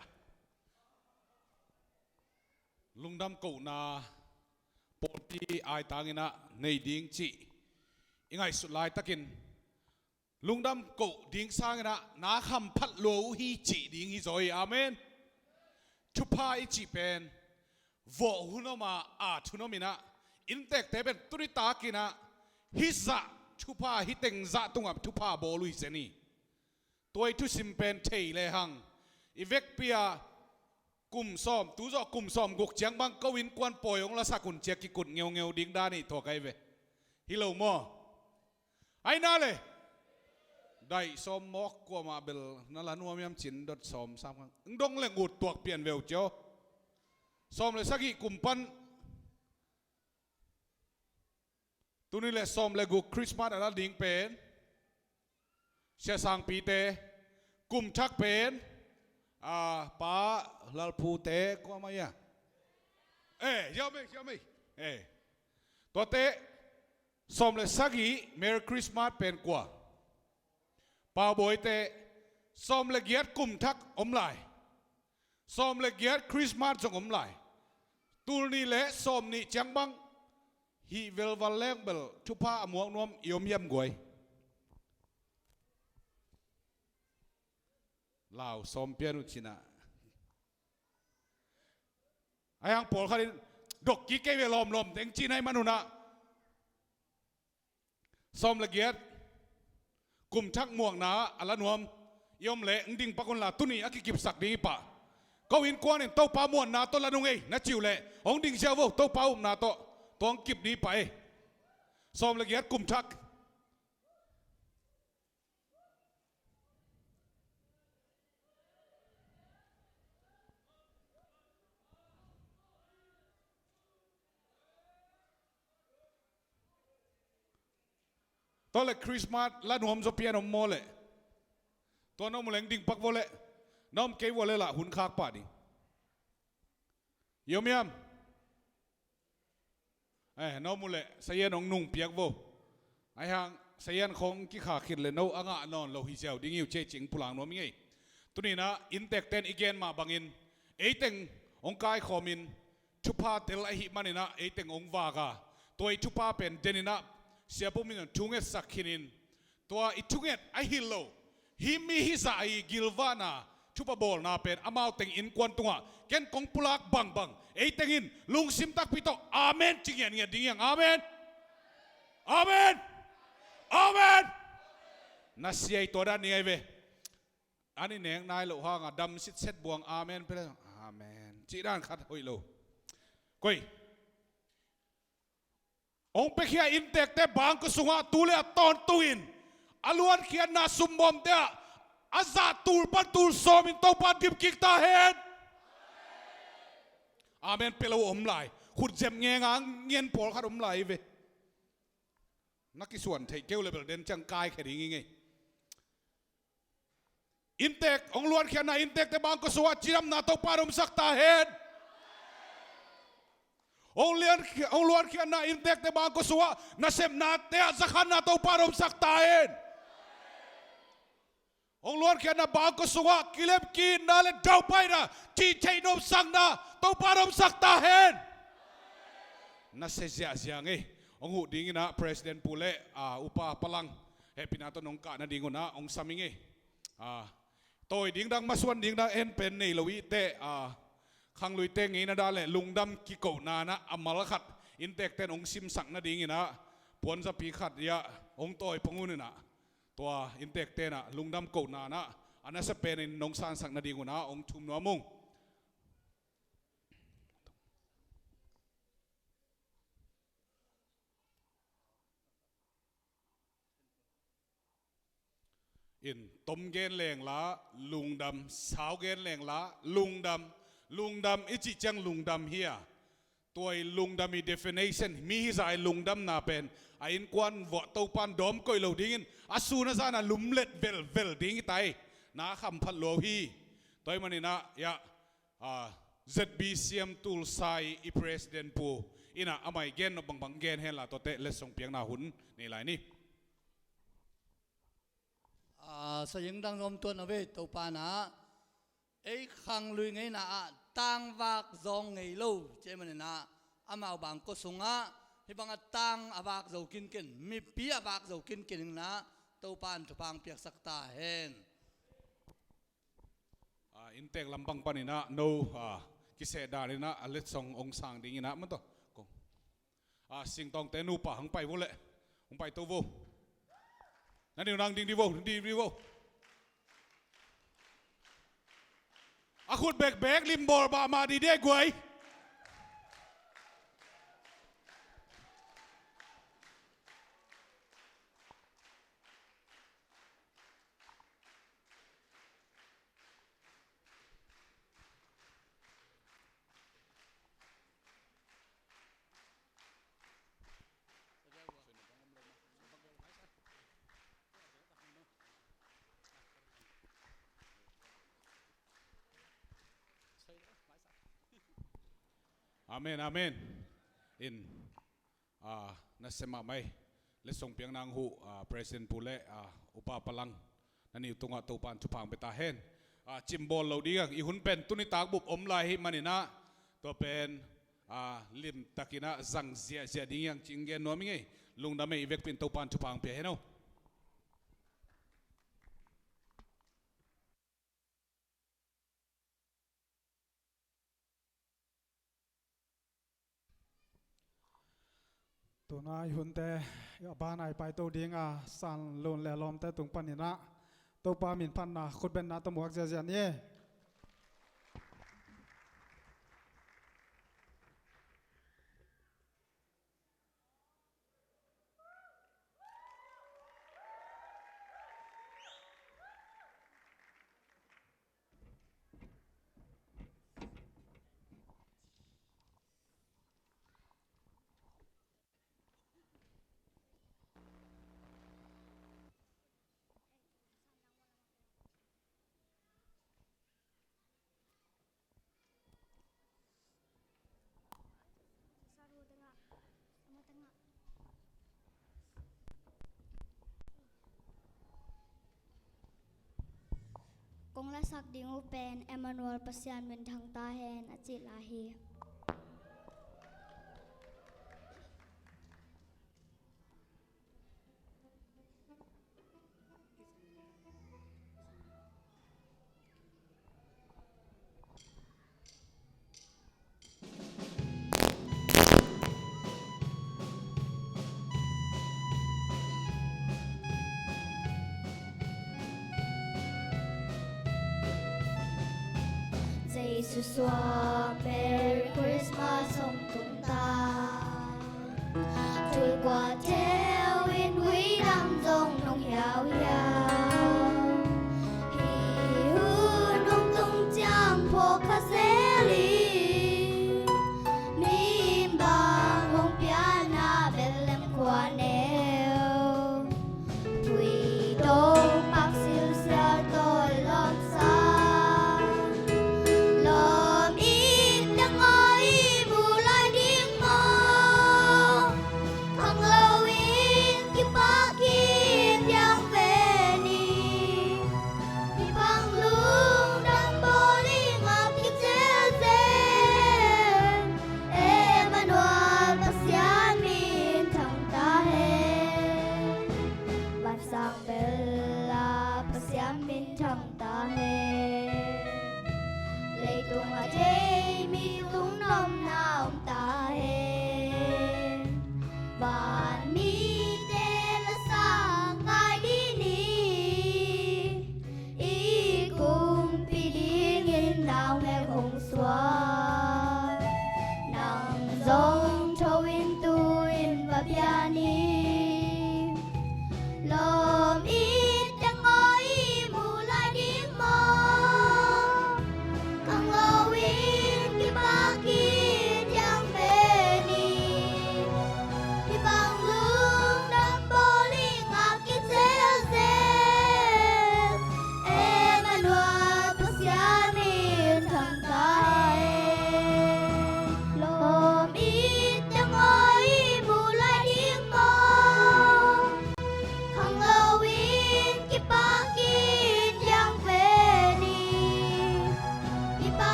Lungdam kohna pawlpi aitang inah nei ding cih i ngaihsut laitakin lungdam koh ding sang inah na khamphat lua uh hi cih ding hi zaw hi. Amen. Thupha i cih pen vawh hun om a, at hun om inah inntekte pen tuni tak inah hih zah thupha, hih teng zah tungah thupha bawl uh hi zen hi. Tua i thusim pen thei lehang i vekpi-a kum sawm, tu zawh kum sawm guk ciang bang ko innkuan pawi hong lasak un ci-a kikut ngeungeu ding dan hi, thuak ahi ve. Hi lo maw? Ahi na le daih sawm mawk kuamah bel na la nuam hiam cin dot sawm sam kang. Ng dong leng ut tuak pian ve uh cio. Sawm le sagih kum pan tuni le sawm le guk Christmas a la ding pen Sia Sangpite, kum thak pen, a, Pa Lalphute, kuamah ia. Eh, hiau mei, hiau mei. Eh. Tuate, sawm le sagih Merry Christmas pen kua? Pau Bawite, sawm le giat kum thak om lai. Sawm le giat Christmas zong om lai. Tul nih le sawm nih ciang bang hih velval leng bel thupha a muak nuam i om hiam guai? Lau sawm pian uh cinah. Ahi hang pawlkhat in dok kik kei ve, lawmlawm teng cih na hih man unah sawm le giat kum thak muakna a la nuam i om leh ng ding pak unla, tuni a kikipsak ding hi pah. Ko innkuan in Topa muanna tawh la nung ei na ci uh leh hong ding ziau vo, Topa upna tawh, tua hong kip ding hi pah ei. Sawm le giat kum thak. Tua le Christmas la nuam zaw pian om maw leh? Tua na om uh leng ding pak vua leh, na om kei vua leh lah hun khak pah ding. I om hiam? Eh, na om uh leh sayan hong nung piak vo. Ahi hang sayan khong kikha khit leh no a ngah nawn lo hi ziau ding hi uh cei cing pulak nuam i ngei. Tuninah inntekten i gen mah bangin eiteng hong kaikhawmin thupha tel ahih maninah eiteng hong vak a, tua i thupha pen deninah siapum in thungetsak khinin, tua i thunget a hilh lo, hih mi hih zah i gilvahna thupha bawlna pen amau teng innkuan tungah ken kong pulak bangbang, eiteng in lungsim takpi tawh amen ci ngiatngiat ding hiang. Amen. Amen. Amen. Na sia i tua dan ni ngai ve. An i nek nai loh hanga dam sitset buang amen pia le, amen cih dan khat hoih lo. Koi. Hong piakhia inntekte bangkua sungah tu le a tawntung in a luankhiatna sumbawmte ah a zah tul pan tul sawmin Topa dip kik ta hen. Amen pia lo om lai. Khut zem ngenga ngen pawlkhat om lai hi ve. Na kisuan theih keu le bel den ciang kaikhia ding hi ngei. Inntek, hong luankhiatna inntekte bangkua sungah cidamna Topa in omsak ta hen. Hong lian, hong luankhiatna inntekte bangkua sungah nasepnate ah zakhanna Topa in omsak ta hen. Hong luankhiatna bangkua sungah kilemkitna le daupaina, cihtheih nopsakna Topa in omsak ta hen. Na sia ziahziah ngei. Hong huh dinginah President Pu le, ah, Upa Palang hehpihna tawh nong kah nadingunah hong sam i ngei. Ah, tawi ding dang, masuan ding dang en pen nei lo ihteh, ah, khangluite ngeina dan le lungdam kikohna nah a mal khat inntekten hong simsak nadinginah puanzapi khat iah hong tawi pong uninah tua inntektenah lungdam kohna nah a nasa penin nong sansak nadingunah hong thum nuam ung. In tom gen lengla lungdam, sau gen lengla lungdam, lungdam i cih ciang lungdam hi a. Tua i lungdam i definition, mi hizah i lungdamna pen a innkuan vuah Topan dawm koih lo dingin a sun a zana lumlet velvel ding hi ta hi. Na khamphat lua uh hi. Tua hi maninah iah, ah, Z B C M Tulsa i president pu inah amah i gen nop bangbang gen henla tuate letsong piakna hun nei lai ni. A, sa ing dang zom tuan a ve Topa na, ei khanglui ngeina ah tangvak zong ngei lo ci ei manin ah, amau bang kua sungah hih bangah tang a vak zo kinken, mipi a vak zo kinken in ah Topa in thupha piaksak ta hen. A, inntek lampang panin ah no, a, kiseh dan in ah a letsong ong sang ding in ah maw taw. Kong. A, singtawngte nupa hong pai vo leh. Hong pai to vo. Na niu nang ding di vo, ding di vo. A khut bekbek limbawl mahmah di di a guai. Amen, amen. In, a, nasia mahmah ei. Letsong piakna hong huh, a, President Pu le, a, Upa Palang, na niu tungah Topa in thupha pia ta hen. A, cimbawl lo ding a, i hun pen tuni tak bup om lai hi manin ah, tua pen, a, limtakin ah zang ziahziah ding hi hang ci-in gen nuam ing ei. Lungdam ei, i vekpi in Topa in thupha pia hen aw. Tuna i hunte a ban a i paito ding a, san lun le lawmte tung panin ah Topa min phatna khutbenna tawh muak ziahziah ni. Kong lasak ding uh pen Emmanuel, Pasian min thang ta hen, a cih lai hi. Jesu suah, Merry Christmas hong tung ta. Tuikuate uh in vui dang zong nong hiauhiau. Hih hun hong tung ciang phawk kha zel hi. Mi in bang hong pianna Bethlehem khua neu. Tui dong pak silsial tawi lawmsa. Lawm it dang aw i mu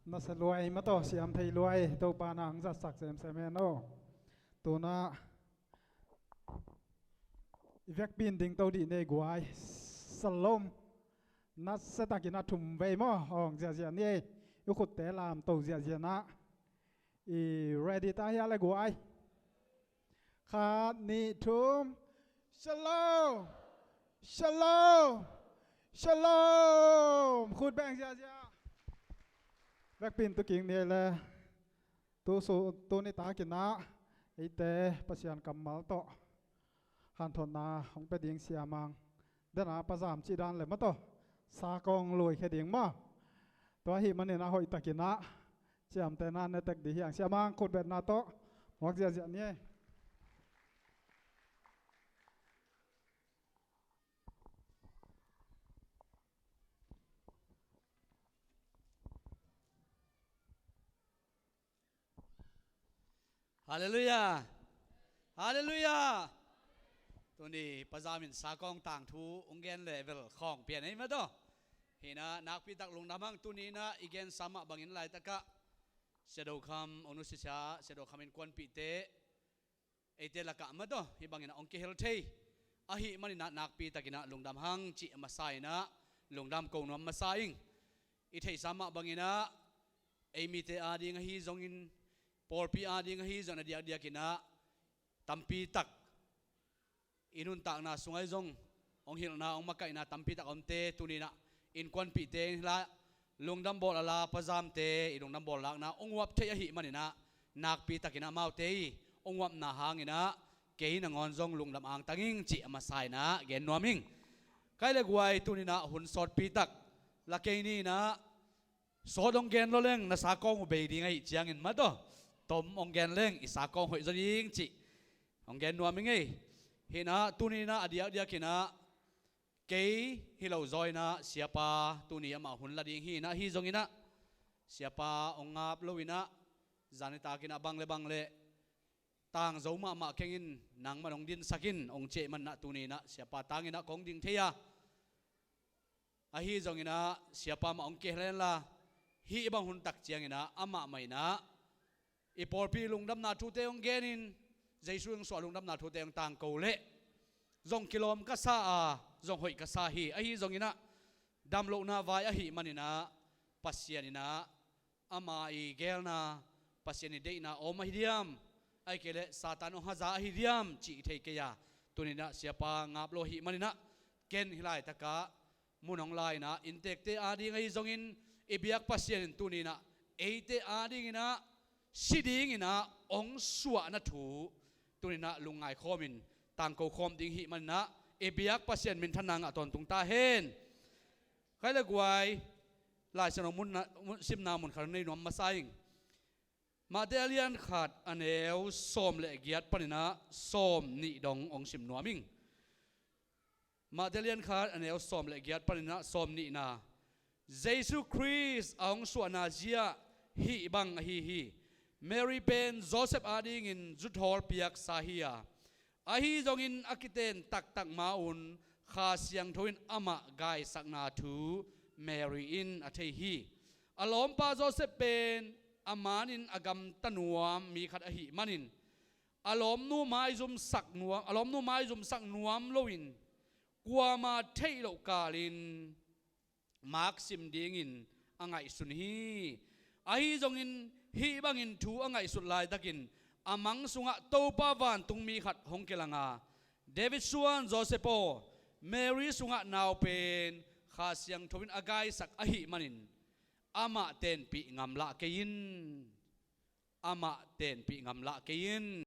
Nasa luai mataw, siam thei luai, Topa na hong zatsak semsem hen aw. Tunah i vekpi in dingto dih nei guai. Salom. Nasa takin a thum vei maw, hong ziahziah ni ei. I khutte lamto ziahziah na. I ready ta hia le guai? Khat, nih, thum. Shalom. Shalom. Shalom. Khut beng ziahziah. Vekpi in tu king ni ei le. Tu su, tu ni takin ah eite Pasian kammal tawh hanthotna hong pia ding siamang dena pazam cih dan le mataw, sakawng luai khe ding maw. Tua ahih manin a hoih takin ah ciamtehna ne tek dih hiang, siamang khutbetna tawh muak ziahziah ni ei. Halleluiah. Halleluiah. Tuni pazam in sakawng tangthu hong gen le vel khawng pian ei mataw. Hina nakpitak lungdam hang, tuni inah i gensa mah bangin laitakah Sia Do Kham, hong nusisia Sia Do Kham innkuanpihte eite lakah mataw hih bangin ah hong kihel thei ahih manin ah nakpitakin ah lungdam hang cih a masa inah lungdam ko nuam masa ing. I theihsa mah bangin ah ei mite ading ahi zongin, pawlpi ading ahi zongin a diakdiakin ah tampitak i nuntakna sungah zong hong hilhna, hong makaihna tampitak a omte, tuni inah innkuanpihte in hila lungdam bawl a la, pazamte i lungdam bawl lakna hong uap theih ahih manin ah nakpitakin ah amaute i hong uapna hangin ah kei nangawn zong lungdam angtang ing cih a masa inah gen nuam ing. Kai le guai, tuni inah hun sawtpitak la kei ni inah, sawt hong gen lo leng na sakawng uh bei ding ahih ciangin mataw, tom hong gen leng i sakawng hoih zaw ding cih hong gen nuam ing ei. Hina tuni inah a diakdiakin ah kei hi lo zaw inah siapa tuni amah hun la ding hi inah, ahi zongin ah siapa hong ngap lo inah zan nitakin ah bang le bang le tangzo mahmah keng in, nangmah hong dinsak in, hong ciah ahih manin ah tuni inah siapa tangin ah kong ding thei a. Ahi zongin ah siapa mah hong kihel hen la, hih bang hun tak ciangin ah amah mah inah i pawlpi lungdamna thute hong genin, Jesu hong suah lungdamna thute hong tangko leh zong kilawm ka sa a, zong hoih ka sa hi. Ahi zongin ah damlohna vai ahih manin ah Pasian inah ama i geelna, Pasian i deihna a om ahi diam, ahih kei leh Satan hong haza ahi diam cih i thei kei a, tuni inah siapa ngap lo ahih manin ah ken hih laitakah mun hong la inah inntekte ading ahi zongin i biak Pasian in tuni inah eite adingin ah si dingin ah hong suahna thu tuni inah lungngai khawmin tangko khawm ding ahih manin ah i biak Pasian minthanna ngah tawntung ta hen. Kai le guai, Lai Siangtho mun na, mun, simna mun khat nei nuam masa ing. Mate a lian khat a neu sawm le giat panin ah sawm nih dong hong sim nuam ing. Mate a lian khat a neu sawm le giat panin ah sawm nihna. Jesu Khrist a hong suahna zia hih bang ahi hi. Mary pen Joseph adingin zuthawl piaksa hi a, ahi zongin a kiten taktak ma-un Kha Siangtho in amah gaisakna thu Mary in a thei hi. A lawmpa Joseph pen a manin a gamta nuam mi khat ahih manin a lawmnu maizumsak nuam, a lawmnu maizumsak nuam loin kuama theih loh kalin maksim dingin a ngaihsun hi. Ahi zongin hih bangin thu a ngaihsut laitakin a mang sungah Topa vantungmi khat hong kilang a, David suan Joseph aw, Mary sungah nau pen Kha Siangtho in a gaisak ahih manin amah tenpih ngam lah kei in. Amah tenpih ngam lah kei in.